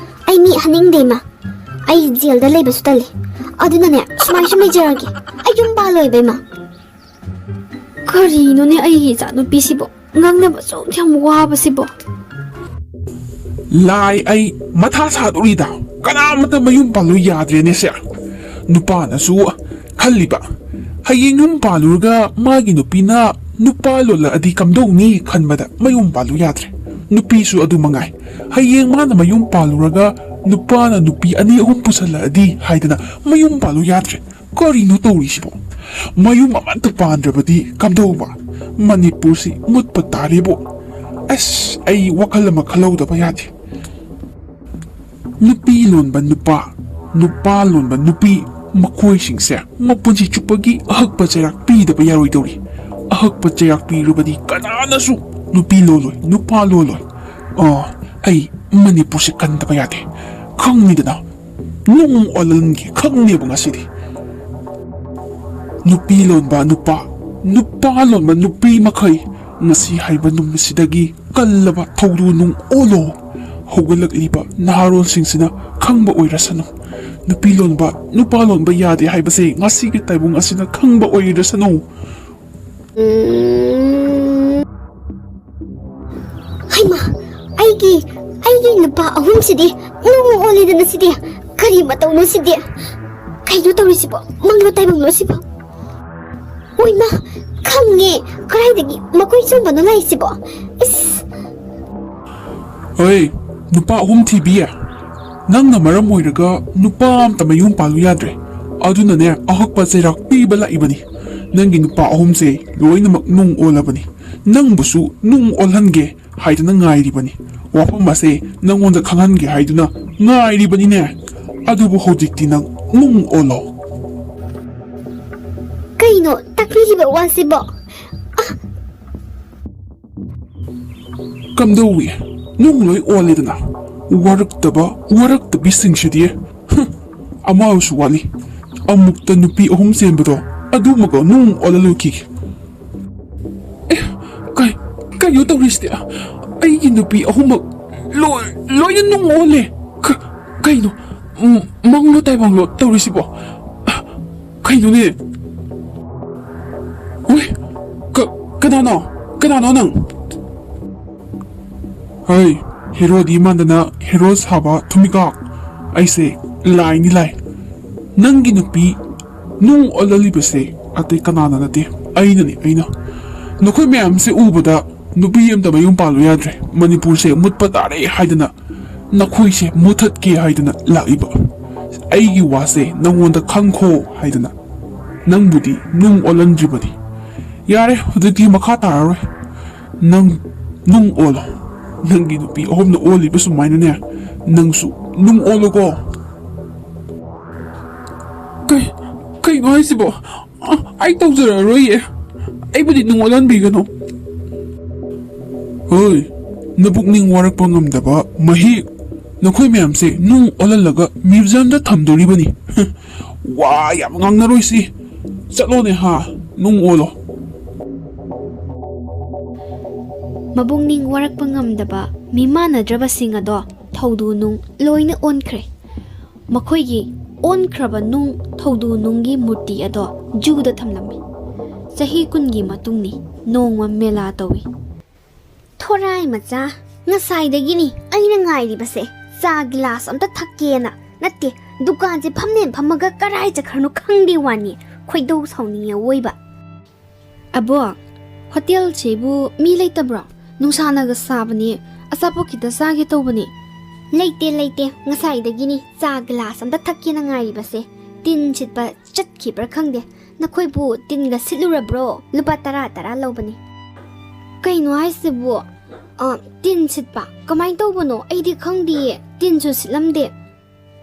ꯑꯩ ꯃꯤ ꯍꯥꯠꯅꯤꯡꯗꯦ, ꯏꯃꯥ꯫ ꯑꯩ ꯖꯦꯜꯗ ꯂꯩꯕꯁꯨ ꯇꯜꯂꯦ꯫ ꯑꯗꯨꯅꯅꯦ, ꯁꯨꯃꯥꯏ ꯁꯨꯝ ꯂꯩꯖꯔꯒꯦ꯫ ꯑꯩ ꯌꯨꯝ ꯄꯥꯜꯂꯣꯏꯕ, ꯏꯃꯥ꯫ ꯀꯔꯤꯅꯣꯅꯦ ꯑꯩꯒꯤ ꯏꯆꯥꯅꯨꯄꯤꯁꯤꯕꯣ? ꯉꯥꯡꯅꯕ ꯑꯁꯨꯛ ꯌꯥꯝ ꯋꯥꯕꯁꯤꯕꯣ? ꯂꯥꯏ, ꯑꯩ ꯃꯊꯥ ꯁꯥꯗꯧꯔꯤꯗ꯫ ꯀꯅꯥꯃꯠꯇ ꯃꯌꯨꯝ ꯄꯥꯜꯂꯨ ꯌꯥꯗ꯭ꯔꯦꯅꯦ ꯁꯦ꯫ ꯅꯨꯄꯥꯅꯁꯨ ꯈꯜꯂꯤꯕ, ꯍꯌꯦꯡ ꯌꯨꯝ ꯄꯥꯜꯂꯨꯔꯒ ꯃꯥꯒꯤ ꯅꯨꯄꯤꯅ ꯅꯨꯄꯥ ꯂꯣꯜꯂꯛꯑꯗꯤ ꯀꯝꯗꯧꯅꯤ ꯈꯟꯕꯗ ꯃꯌꯨꯝ ꯄꯥꯜꯂꯨ ꯌꯥꯗ꯭ꯔꯦ꯫ ꯅꯨꯄꯤꯁꯨ ꯑꯗꯨ ꯃꯉꯥꯏ꯫ ꯍꯌꯦꯡ ꯃꯥꯅ ꯃꯌꯨꯝ ꯄꯥꯜꯂꯨꯔꯒ ꯅꯨꯄꯥꯅ ꯅꯨꯄꯤ ꯑꯅꯤ ꯑꯍꯨꯝ ꯄꯨꯁꯜꯂꯛꯑꯗꯤ ꯍꯥꯏꯗꯅ ꯃꯌꯨꯝ ꯄꯥꯜꯂꯨ ꯌꯥꯗ꯭ꯔꯦ꯫ ꯀꯔꯤꯅꯣ ꯇꯧꯔꯤꯁꯤꯕꯣ? ꯃꯌꯨꯝ ꯑꯃꯠꯇ ꯄꯥꯟꯗ꯭ꯔꯕꯗꯤ ꯀꯝꯗꯧꯕ? ꯃꯅꯤꯄꯨꯔꯁꯤ ꯃꯨꯠꯄ ꯇꯥꯔꯦꯕꯣ꯫ ꯑꯁ, ꯑꯩ ꯋꯥꯈꯜ ꯑꯃ ꯈꯜꯍꯧꯗꯕ ꯌꯥꯗꯦ꯫ ꯅꯨꯄꯤ ꯂꯣꯟꯕ ꯅꯨꯄꯥ, ꯅꯨꯄꯥ ꯂꯣꯟꯕ ꯅꯨꯄꯤ, ꯃꯈꯣꯏꯁꯤꯡꯁꯦ ꯃꯄꯨꯟꯁꯤ ꯆꯨꯞꯄꯒꯤ ꯑꯍꯛꯄ ꯆꯩꯔꯥꯛ ꯄꯤꯗꯕ ꯌꯥꯔꯣꯏꯗꯧꯔꯤ꯫ ꯑꯍꯛꯄ ꯆꯩꯔꯥꯛ ꯄꯤꯔꯕꯗꯤ ꯀꯅꯥꯅꯁꯨ ꯅꯨꯄꯤ ꯂꯣꯜꯂꯣꯏ, ꯅꯨꯄꯥ ꯂꯣꯜꯂꯣꯏ꯫ ꯑ, ꯑꯩ ꯃꯅꯤꯄꯨꯔꯁꯦ ꯀꯟꯗꯕ ꯌꯥꯗꯦ꯫ ꯈꯪꯅꯤꯗꯅ, ꯅꯨꯡ ꯑꯣꯜꯍꯟꯒꯦ ꯈꯪꯅꯦꯕ ꯉꯁꯤꯗꯤ꯫ ꯅꯨꯄꯤ ꯂꯣꯟꯕ ꯅꯨꯄꯥ, ꯅꯨꯄꯥ ꯂꯣꯟꯕ ꯅꯨꯄꯤ ꯃꯈꯩ, ꯉꯁꯤ ꯍꯥꯏꯕ ꯅꯨꯃꯤꯠꯁꯤꯗꯒꯤ ꯀꯜꯂꯕ ꯊꯧꯗꯨ ꯅꯨꯡ ꯑꯣꯜꯂꯣ꯫ ꯍꯧꯒꯠꯂꯛꯂꯤꯕ ꯅꯍꯥꯔꯣꯜꯁꯤꯡꯁꯤꯅ ꯈꯪꯕ ꯑꯣꯏꯔꯁꯅꯨ, ꯅꯨꯄꯤ ꯂꯣꯟꯕ, ꯅꯨꯄꯥ ꯂꯣꯟꯕ ꯌꯥꯗꯦ ꯍꯥꯏꯕꯁꯦ ꯉꯁꯤꯒꯤ ꯇꯥꯏꯕꯪ ꯑꯁꯤꯅ ꯈꯪꯕ ꯑꯣꯏꯔꯁꯅꯨ꯫ ꯍꯩꯃꯥ, ꯑꯩꯒꯤ ꯑꯩꯒꯤ ꯅꯨꯄꯥ ꯑꯍꯨꯝꯁꯤꯗꯤ ꯅꯨꯡ ꯑꯣꯜꯂꯤꯗꯅ ꯁꯤꯗꯤ꯫ ꯀꯔꯤ ꯃꯇꯧꯅꯣ ꯁꯤꯗꯤ? ꯀꯩꯅꯣ ꯇꯧꯔꯤꯁꯤꯕꯣ? ꯃꯪꯂꯣ ꯇꯥꯏꯕꯪꯂꯣ ꯁꯤꯕꯣ? ꯑꯣꯏꯃꯥ, ꯈꯪꯉꯦ꯫ ꯀꯗꯥꯏꯗꯒꯤ ꯃꯈꯣꯏ ꯆꯪꯕꯅꯣ ꯂꯥꯛꯏꯁꯤꯕꯣ? ꯏꯁ! ꯍꯣꯏ, ꯅꯨꯄꯥ ꯑꯍꯨꯝ ꯊꯤꯕꯤ꯫ ꯅꯪꯅ ꯃꯔꯝ ꯑꯣꯏꯔꯒ ꯅꯨꯄꯥ ꯑꯝꯇ ꯃꯌꯨꯝ ꯄꯥꯜꯂꯨ ꯌꯥꯗ꯭ꯔꯦ꯫ ꯑꯗꯨꯅꯅꯦ, ꯑꯍꯛꯄ ꯆꯩꯔꯥꯛ ꯄꯤꯕ ꯂꯥꯛꯏꯕꯅꯤ꯫ ꯅꯪꯒꯤ ꯅꯨꯄꯥ ꯑꯍꯨꯝꯁꯦ ꯂꯣꯏꯅꯃꯛ ꯅꯨꯡ ꯑꯣꯜꯂꯕꯅꯤ꯫ ꯅꯪꯕꯨꯁꯨ ꯅꯨꯡ ꯑꯣꯜꯍꯟꯒꯦ ꯍꯥꯏꯗꯅ ꯉꯥꯏꯔꯤꯕꯅꯤ꯫ ꯋꯥꯐꯝ ꯑꯁꯦ ꯅꯪꯉꯣꯟꯗ ꯈꯪꯍꯟꯒꯦ ꯍꯥꯏꯗꯨꯅ ꯉꯥꯏꯔꯤꯕꯅꯤꯅꯦ꯫ ꯑꯗꯨꯕꯨ ꯍꯧꯖꯤꯛꯇꯤ ꯅꯪ ꯅꯨꯡ ꯑꯣꯜꯂꯣ꯫ ꯀꯩꯅꯣ ꯇꯥꯛꯄꯤꯔꯤꯕ ꯋꯥꯁꯤꯕꯣ? ꯀꯝꯗꯧꯏ? ꯅꯨꯡ ꯂꯣꯏ ꯑꯣꯜꯂꯦꯗꯅ꯫ ꯋꯥꯔꯛꯇꯕ ꯋꯥꯔꯛꯇꯕꯤꯁꯤꯡꯁꯤꯗꯤ꯫ ꯍꯨꯝ, ꯑꯃꯁꯨ ꯋꯥꯠꯂꯤ꯫ ꯑꯃꯨꯛꯇ ꯅꯨꯄꯤ ꯑꯍꯨꯝ ꯆꯦꯟꯕꯗꯣ, ꯑꯗꯨꯃꯒ ꯅꯨꯡ ꯑꯣꯜꯍꯜꯂꯨꯈꯤꯒꯦ꯫ ꯑꯦ, ꯀꯩ-, ꯀꯩꯅꯣ ꯇꯧꯔꯤꯁꯤꯗꯤ? ꯑꯩꯒꯤ ꯅꯨꯄꯤ ꯑꯍꯨꯝꯃꯛ ꯂꯣꯏ-, ꯂꯣꯏꯅ ꯅꯨꯡ ꯑꯣꯜꯂꯦ꯫ ꯀ-, ꯀꯩꯅꯣ? ꯎꯝ, ꯃꯪꯂꯣ ꯇꯥꯏꯕꯪꯂꯣ ꯇꯧꯔꯤꯁꯤꯕꯣ? ꯀꯩꯅꯣꯅꯦ? ꯎꯏ, ꯀ-, ꯀꯅꯥꯅꯣ? ꯀꯅꯥꯅꯣ ꯅꯪ? ꯍꯩ, ꯍꯦꯔꯣꯗꯤ ꯃꯥꯟꯗꯅ ꯍꯦꯔꯣ ꯁꯥꯕ ꯊꯨꯃꯤꯀꯥ꯫ ꯑꯩꯁꯦ ꯂꯥꯏꯅꯤ ꯂꯥꯏ꯫ ꯅꯪꯒꯤ ꯅꯨꯄꯤ ꯅꯨꯡ ꯑꯣꯜꯍꯜꯂꯤꯕꯁꯦ ꯑꯇꯩ ꯀꯅꯥꯅ ꯅꯠꯇꯦ, ꯑꯩꯅꯅꯤ, ꯑꯩꯅ꯫ ꯅꯈꯣꯏ ꯃꯌꯥꯝꯁꯦ ꯎꯕꯗ ꯅꯨꯄꯤ ꯑꯝꯇ ꯃꯌꯨꯝ ꯄꯥꯜꯂꯨ ꯌꯥꯗ꯭ꯔꯦ꯫ ꯃꯅꯤꯄꯨꯔꯁꯦ ꯃꯨꯠꯄ ꯇꯥꯔꯦ ꯍꯥꯏꯗꯅ, ꯅꯈꯣꯏꯁꯦ ꯃꯨꯊꯠꯀꯦ ꯍꯥꯏꯗꯅ ꯂꯥꯛꯏꯕ꯫ ꯑꯩꯒꯤ ꯋꯥꯁꯦ ꯅꯪꯉꯣꯟꯗ ꯈꯪꯈꯣ ꯍꯥꯏꯗꯅ ꯅꯪꯕꯨꯗꯤ ꯅꯨꯡ ꯑꯣꯜꯍꯟꯗ꯭ꯔꯤꯕꯅꯤ꯫ ꯌꯥꯔꯦ, ꯍꯧꯖꯤꯛꯇꯤ ꯃꯈꯥ ꯇꯥꯔꯔꯣꯏ꯫ ꯅꯪ ꯅꯨꯡ ꯑꯣꯜꯂꯣ꯫ ꯅꯪꯒꯤ ꯅꯨꯄꯤ ꯑꯍꯨꯝꯅ ꯑꯣꯜꯂꯤꯕ ꯁꯨꯃꯥꯏꯅꯅꯦ, ꯅꯪꯁꯨ ꯅꯨꯡ ꯑꯣꯜꯂꯣꯀꯣ꯫ ꯀꯩ-, ꯀꯩꯅꯣ ꯍꯥꯏꯁꯤꯕꯣ? ꯑ, ꯑꯩ ꯇꯧꯖꯔꯔꯣꯏꯌꯦ꯫ ꯑꯩꯕꯨꯗꯤ ꯅꯨꯡ ꯑꯣꯜꯍꯟꯕꯤꯒꯅꯨ꯫ ꯍꯣꯏ, ꯅꯕꯨꯛꯅꯤꯡ ꯋꯥꯔꯛꯄ ꯉꯝꯗꯕ ꯃꯍꯤꯛ, ꯅꯈꯣꯏ ꯃꯌꯥꯝꯁꯦ ꯅꯨꯡ ꯑꯣꯜꯍꯜꯂꯒ ꯃ꯭ꯌꯨꯖꯤꯌꯝꯗ ꯊꯝꯗꯣꯔꯤꯕꯅꯤ꯫ ꯋꯥ ꯌꯥꯝ ꯉꯥꯡꯅꯔꯣꯏꯁꯤ꯫ ꯆꯠꯂꯣꯅꯦ ꯍꯥ, ꯅꯨꯡ ꯑꯣꯜꯂꯣ꯫ ꯃꯕꯨꯛꯅꯤꯡ ꯋꯥꯔꯛꯄ ꯉꯝꯗꯕ ꯃꯤꯃꯥꯟꯅꯗ꯭ꯔꯕꯁꯤꯡ ꯑꯗꯣ ꯊꯧꯗꯨ ꯅꯨꯡ ꯂꯣꯏꯅ ꯑꯣꯟꯈ꯭ꯔꯦ꯫ ꯃꯈꯣꯏꯒꯤ ꯑꯣꯟꯈ꯭ꯔꯕ ꯅꯨꯡ, ꯊꯧꯗꯨ ꯅꯨꯡꯒꯤ ꯃꯨꯔꯇꯤ ꯑꯗꯣ ꯖꯨꯗ ꯊꯝꯂꯝꯃꯤ꯫ ꯆꯍꯤ ꯀꯨꯟꯒꯤ ꯃꯇꯨꯡꯅꯤ, ꯅꯣꯡꯃ ꯃꯦꯂꯥ ꯇꯧꯏ꯫ "ꯊꯣꯔꯥꯏ ꯃꯆꯥ, ꯉꯁꯥꯏꯗꯒꯤꯅꯤ ꯑꯩꯅ ꯉꯥꯏꯔꯤꯕꯁꯦ꯫ ꯆꯥ ꯒꯤꯂꯥꯁ ꯑꯝꯇ ꯊꯛꯀꯦꯅ꯫ ꯅꯠꯇꯦ, ꯗꯨꯀꯥꯟꯁꯦ ꯐꯝꯅꯦ ꯐꯝꯃꯒ ꯀꯔꯥꯏ ꯆꯠꯈ꯭ꯔꯅꯣ ꯈꯪꯗꯦ ꯋꯥꯅꯤ꯫ ꯈꯣꯏꯗꯧ ꯁꯥꯎꯅꯤꯡꯉꯦ ꯑꯋꯣꯏꯕ꯫ ꯑꯕꯣꯛ, ꯍꯣꯇꯦꯜꯁꯤꯕꯨ ꯃꯤ ꯂꯩꯇꯕ꯭ꯔꯣ? ꯅꯨꯡꯁꯥꯅꯒ ꯁꯥꯕꯅꯦ, ꯑꯆꯥꯄꯣꯠ ꯈꯤꯇ ꯆꯥꯒꯦ ꯇꯧꯕꯅꯦ꯫" "ꯂꯩꯇꯦ, ꯂꯩꯇꯦ, ꯉꯁꯥꯏꯗꯒꯤꯅꯤ ꯆꯥ ꯒꯤꯂꯥꯁ ꯑꯝꯇ ꯊꯛꯀꯦꯅ ꯉꯥꯏꯔꯤꯕꯁꯦ꯫ ꯇꯤꯟ ꯁꯤꯠꯄ ꯆꯠꯈꯤꯕ꯭ꯔꯥ ꯈꯪꯗꯦ꯫ ꯅꯈꯣꯏꯕꯨ ꯇꯤꯟꯒ ꯁꯤꯠꯂꯨꯔꯕ꯭ꯔꯣ? ꯂꯨꯄꯥ ꯇꯔꯥ ꯇꯔꯥ ꯂꯧꯕꯅꯤ꯫" "ꯀꯩꯅꯣ ꯍꯥꯏꯁꯤꯕꯨ? ꯑ, ꯇꯤꯟ ꯁꯤꯠꯄ? ꯀꯃꯥꯏꯅ ꯇꯧꯕꯅꯣ? ꯑꯩꯗꯤ ꯈꯪꯗꯤꯌꯦ, ꯇꯤꯟꯁꯨ ꯁꯤꯠꯂꯝꯗꯦ꯫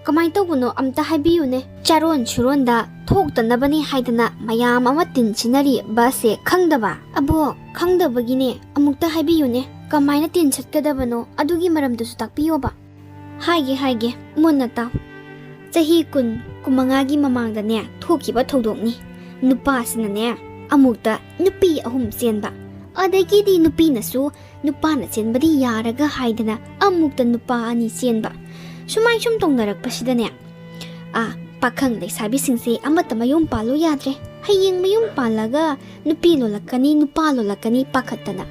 ꯀꯃꯥꯏꯅ ꯇꯧꯕꯅꯣ ꯑꯝꯇ ꯍꯥꯏꯕꯤꯌꯨꯅꯦ꯫" "ꯆꯥꯔꯣꯟ ꯁꯨꯔꯣꯟꯗ ꯊꯣꯛꯇꯅꯕꯅꯤ ꯍꯥꯏꯗꯅ ꯃꯌꯥꯝ ꯑꯃ ꯇꯤꯟ ꯁꯤꯠꯅꯔꯤꯕꯁꯦ ꯈꯪꯗꯕ?" "ꯑꯕꯣꯛ, ꯈꯪꯗꯕꯒꯤꯅꯦ, ꯑꯃꯨꯛꯇ ꯍꯥꯏꯕꯤꯌꯨꯅꯦ, ꯀꯃꯥꯏꯅ ꯇꯤꯟ ꯁꯤꯠꯀꯗꯕꯅꯣ? ꯑꯗꯨꯒꯤ ꯃꯔꯝꯗꯨꯁꯨ ꯇꯥꯛꯄꯤꯌꯣꯕ꯫" "ꯍꯥꯏꯒꯦ, ꯍꯥꯏꯒꯦ, ꯃꯨꯟꯅ ꯇꯥꯎ꯫ ꯆꯍꯤ ꯀꯨꯟ, ꯀꯨꯟꯃꯉꯥꯒꯤ ꯃꯃꯥꯡꯗꯅꯦ ꯊꯣꯛꯈꯤꯕ ꯊꯧꯗꯣꯛꯅꯤ꯫ ꯅꯨꯄꯥꯁꯤꯅꯅꯦ ꯑꯃꯨꯛꯇ ꯅꯨꯄꯤ ꯑꯍꯨꯝ ꯆꯦꯟꯕ꯫ ꯑꯗꯒꯤꯗꯤ ꯅꯨꯄꯤꯅꯁꯨ ꯅꯨꯄꯥꯅ ꯆꯦꯟꯕꯗꯤ ꯌꯥꯔꯒ ꯍꯥꯏꯗꯅ ꯑꯃꯨꯛꯇ ꯅꯨꯄꯥ ꯑꯅꯤ ꯆꯦꯟꯕ꯫ ꯁꯨꯃꯥꯏ ꯁꯨꯝ ꯇꯧꯅꯔꯛꯄꯁꯤꯗꯅꯦ, ꯑꯥ, ꯄꯥꯈꯪ ꯂꯩꯁꯥꯕꯤꯁꯤꯡꯁꯦ ꯑꯃꯠꯇ ꯃꯌꯨꯝ ꯄꯥꯜꯂꯨ ꯌꯥꯗ꯭ꯔꯦ꯫ ꯍꯌꯦꯡ ꯃꯌꯨꯝ ꯄꯥꯜꯂꯒ ꯅꯨꯄꯤ ꯂꯣꯜꯂꯛꯀꯅꯤ, ꯅꯨꯄꯥ ꯂꯣꯜꯂꯛꯀꯅꯤ ꯄꯥꯈꯠꯇꯅ꯫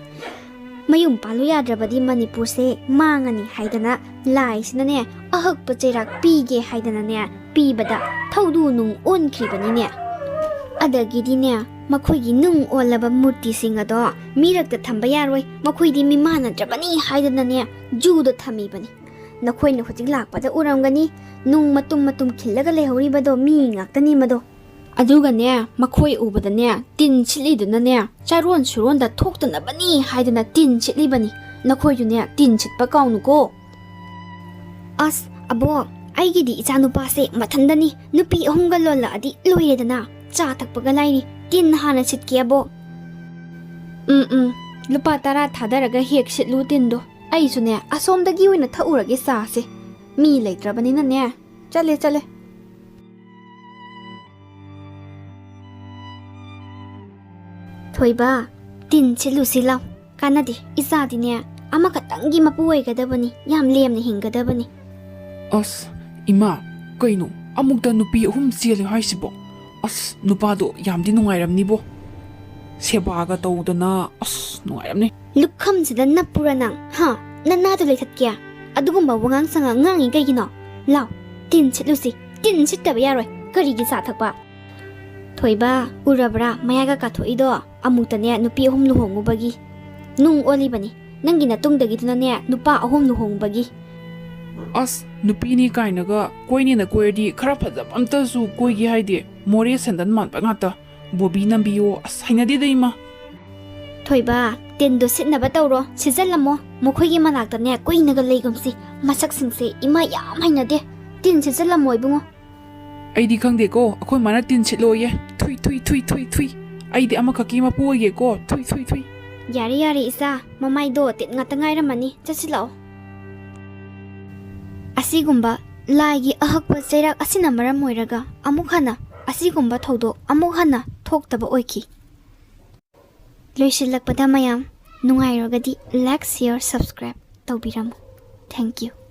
ꯃꯌꯨꯝ ꯄꯥꯜꯂꯨ ꯌꯥꯗ꯭ꯔꯕꯗꯤ ꯃꯅꯤꯄꯨꯔꯁꯦ ꯃꯥꯡꯉꯅꯤ ꯍꯥꯏꯗꯅ ꯂꯥꯏꯁꯤꯅꯅꯦ ꯑꯍꯛꯄ ꯆꯩꯔꯥꯛ ꯄꯤꯒꯦ ꯍꯥꯏꯗꯅꯅꯦ ꯄꯤꯕꯗ ꯊꯧꯗꯨ ꯅꯨꯡ ꯑꯣꯟꯈ꯭ꯔꯤꯕꯅꯤꯅꯦ꯫ ꯑꯗꯒꯤꯗꯤꯅꯦ, ꯃꯈꯣꯏꯒꯤ ꯅꯨꯡ ꯑꯣꯜꯂꯕ ꯃꯨꯔꯇꯤꯁꯤꯡ ꯑꯗꯣ ꯃꯤꯔꯛꯇ ꯊꯝꯕ ꯌꯥꯔꯣꯏ, ꯃꯈꯣꯏꯗꯤ ꯃꯤꯃꯥꯟꯅꯗ꯭ꯔꯕꯅꯤ ꯍꯥꯏꯗꯅꯅꯦ ꯖꯨꯗ ꯊꯝꯃꯤꯕꯅꯤ꯫ ꯅꯈꯣꯏꯅ ꯍꯧꯖꯤꯛ ꯂꯥꯛꯄꯗ ꯎꯔꯝꯒꯅꯤ, ꯅꯨꯡ ꯃꯇꯨꯝ ꯃꯇꯨꯝ ꯈꯤꯜꯂꯒ ꯂꯩꯍꯧꯔꯤꯕꯗꯣ ꯃꯤ ꯉꯥꯛꯇꯅꯤ ꯃꯗꯣ꯫ ꯑꯗꯨꯒꯅꯦ, ꯃꯈꯣꯏ ꯎꯕꯗꯅꯦ ꯇꯤꯟ ꯁꯤꯠꯂꯤꯗꯨꯅꯅꯦ ꯆꯥꯔꯣꯟ ꯁꯨꯔꯣꯟꯗ ꯊꯣꯛꯇꯅꯕꯅꯤ ꯍꯥꯏꯗꯅ ꯇꯤꯟ ꯁꯤꯠꯂꯤꯕꯅꯤ꯫ ꯅꯈꯣꯏꯁꯨꯅꯦ ꯇꯤꯟ ꯁꯤꯠꯄ ꯀꯥꯎꯅꯨꯀꯣ꯫ ꯑꯁ, ꯑꯕꯣꯛ, ꯑꯩꯒꯤꯗꯤ ꯏꯆꯥꯅꯨꯄꯥꯁꯦ ꯃꯊꯟꯗꯅꯤ, ꯅꯨꯄꯤ ꯑꯍꯨꯝꯒ ꯂꯣꯜꯂꯛꯑꯗꯤ ꯂꯣꯏꯔꯦꯗꯅ꯫ ꯆꯥ ꯊꯛꯄꯒ ꯂꯥꯏꯔꯤ, ꯇꯤꯟ ꯍꯥꯟꯅ ꯁꯤꯠꯀꯦ, ꯑꯕꯣꯛ꯫ ꯎꯝ, ꯎꯝ, ꯂꯨꯄꯥ ꯇꯔꯥ ꯊꯥꯗꯔꯒ ꯍꯦꯛ ꯁꯤꯠꯂꯨ ꯇꯤꯟꯗꯣ꯫ ꯑꯩꯁꯨꯅꯦ ꯑꯁꯣꯝꯗꯒꯤ ꯑꯣꯏꯅ ꯊꯛꯎꯔꯒꯦ ꯆꯥꯁꯦ꯫ ꯃꯤ ꯂꯩꯇ꯭ꯔꯕꯅꯤꯅꯅꯦ꯫ ꯆꯠꯂꯦ, ꯆꯠꯂꯦ꯫ ꯊꯣꯏꯕ, ꯇꯤꯟ ꯁꯤꯠꯂꯨꯁꯤ ꯂꯥꯎ꯫ ꯀꯥꯟꯅꯗꯦ, ꯏꯆꯥꯗꯤꯅꯦ ꯑꯃꯈꯛꯇꯪꯒꯤ ꯃꯄꯨ ꯑꯣꯏꯒꯗꯕꯅꯤ, ꯌꯥꯝ ꯂꯦꯝꯅ ꯍꯤꯡꯒꯗꯕꯅꯤ꯫ ꯑꯁ, ꯏꯃꯥ, ꯀꯩꯅꯣ? ꯑꯃꯨꯛꯇ ꯅꯨꯄꯤ ꯑꯍꯨꯝ ꯆꯦꯜꯂꯦ ꯍꯥꯏꯁꯤꯕꯣ? ꯑꯁ, ꯅꯨꯄꯥꯗꯣ ꯌꯥꯝꯗꯤ ꯅꯨꯡꯉꯥꯏꯔꯝꯅꯤꯕꯣ꯫ ꯁꯦꯕꯥꯒ ꯇꯧꯗꯅ, ꯑꯁ, ꯅꯨꯡꯉꯥꯏꯔꯝꯅꯤ꯫ ꯂꯨꯈꯝꯁꯤꯗ ꯅꯞꯄꯨꯔ ꯅꯪ? ꯍꯥ? ꯅꯅꯥꯗꯣ ꯂꯩꯊꯠꯀꯦ? ꯑꯗꯨꯒꯨꯝꯕ ꯋꯥꯉꯥꯡ ꯁꯉꯥꯡ ꯉꯥꯡꯉꯤ ꯀꯩꯒꯤꯅꯣ? ꯂꯥꯎ, ꯇꯤꯟ ꯁꯤꯠꯂꯨꯁꯤ꯫ ꯇꯤꯟ ꯁꯤꯠꯇꯕ ꯌꯥꯔꯣꯏ꯫ ꯀꯔꯤꯒꯤ ꯆꯥ ꯊꯛꯄ? ꯊꯣꯏꯕ, ꯎꯔꯕ꯭ꯔꯥ ꯃꯌꯥꯒ ꯀꯥꯊꯣꯛꯏꯗꯣ? ꯑꯃꯨꯛꯇꯅꯦ ꯅꯨꯄꯤ ꯑꯍꯨꯝ ꯂꯨꯍꯣꯡꯉꯨꯕꯒꯤ꯫ ꯅꯨꯡ ꯑꯣꯜꯂꯤꯕꯅꯤ꯫ ꯅꯪꯒꯤ ꯅꯇꯨꯡꯗꯒꯤꯗꯨꯅꯅꯦ ꯅꯨꯄꯥ ꯑꯍꯨꯝ ꯂꯨꯍꯣꯡꯕꯒꯤ꯫ ꯑꯁ, ꯅꯨꯄꯤꯅꯤ ꯀꯥꯏꯅꯒ ꯀꯣꯏꯅꯦꯅ ꯀꯣꯏꯔꯗꯤ ꯈꯔ ꯐꯖꯕ ꯑꯝꯇꯁꯨ ꯀꯣꯏꯒꯦ ꯍꯥꯏꯗꯦ꯫ ꯃꯣꯔꯦ ꯁꯦꯟꯗꯟ ꯃꯥꯟꯕ ꯉꯥꯛꯇ꯫ ꯕꯣꯕꯤ ꯅꯝꯕꯤꯌꯣ꯫ ꯑꯁ, ꯍꯩꯅꯗꯦꯗ ꯏꯃꯥ꯫ ꯊꯣꯏꯕ, ꯇꯤꯟꯗꯣ ꯁꯤꯠꯅꯕ ꯇꯧꯔꯣ, ꯁꯤꯠꯆꯜꯂꯝꯃꯣ꯫ ꯃꯈꯣꯏꯒꯤ ꯃꯅꯥꯛꯇꯅꯦ ꯀꯨꯏꯅꯒ ꯂꯩꯒꯨꯝꯁꯤ꯫ ꯃꯁꯛꯁꯤꯡꯁꯦ ꯏꯃꯥ ꯌꯥꯝ ꯍꯩꯅꯗꯦ꯫ ꯇꯤꯟ ꯁꯤꯠꯆꯜꯂꯝꯃꯣ ꯏꯕꯨꯡꯉꯣ꯫ ꯑꯩꯗꯤ ꯈꯪꯗꯦꯀꯣ, ꯑꯩꯈꯣꯏ ꯃꯥꯅ ꯇꯤꯟ ꯁꯤꯠꯂꯣꯌꯦ꯫ ꯊꯨꯏ, ꯊꯨꯏ, ꯊꯨꯏ, ꯊꯨꯏ, ꯊꯨꯏ꯫ ꯑꯩꯗꯤ ꯑꯃꯈꯛꯀꯤ ꯃꯄꯨ ꯑꯣꯏꯒꯦꯀꯣ꯫ ꯊꯨꯏ, ꯊꯨꯏ, ꯊꯨꯏ꯫ ꯌꯥꯔꯦ, ꯌꯥꯔꯦ ꯏꯆꯥ, ꯃꯃꯥꯏꯗꯣ ꯇꯤꯟ ꯉꯥꯛꯇ ꯉꯥꯏꯔꯝꯃꯅꯤ꯫ ꯆꯠꯁꯤꯜꯂꯛꯑꯣ꯫ ꯑꯁꯤꯒꯨꯝꯕ ꯂꯥꯏꯒꯤ ꯑꯍꯛꯄ ꯆꯩꯔꯥꯛ ꯑꯁꯤꯅ ꯃꯔꯝ ꯑꯣꯏꯔꯒ ꯑꯃꯨꯛ ꯍꯟꯅ ꯑꯁꯤꯒꯨꯝꯕ ꯊꯧꯗꯣꯛ ꯑꯃꯨꯛ ꯍꯟꯅ ꯊꯣꯛꯇꯕ ꯑꯣꯏꯈꯤ꯫ ꯂꯣꯏꯁꯤꯜꯂꯛꯄꯗ ꯃꯌꯥꯝ ꯅꯨꯡꯉꯥꯏꯔꯒꯗꯤ like, share, subscribe ꯇꯧꯕꯤꯔꯝꯃꯨ꯫ Thank you꯫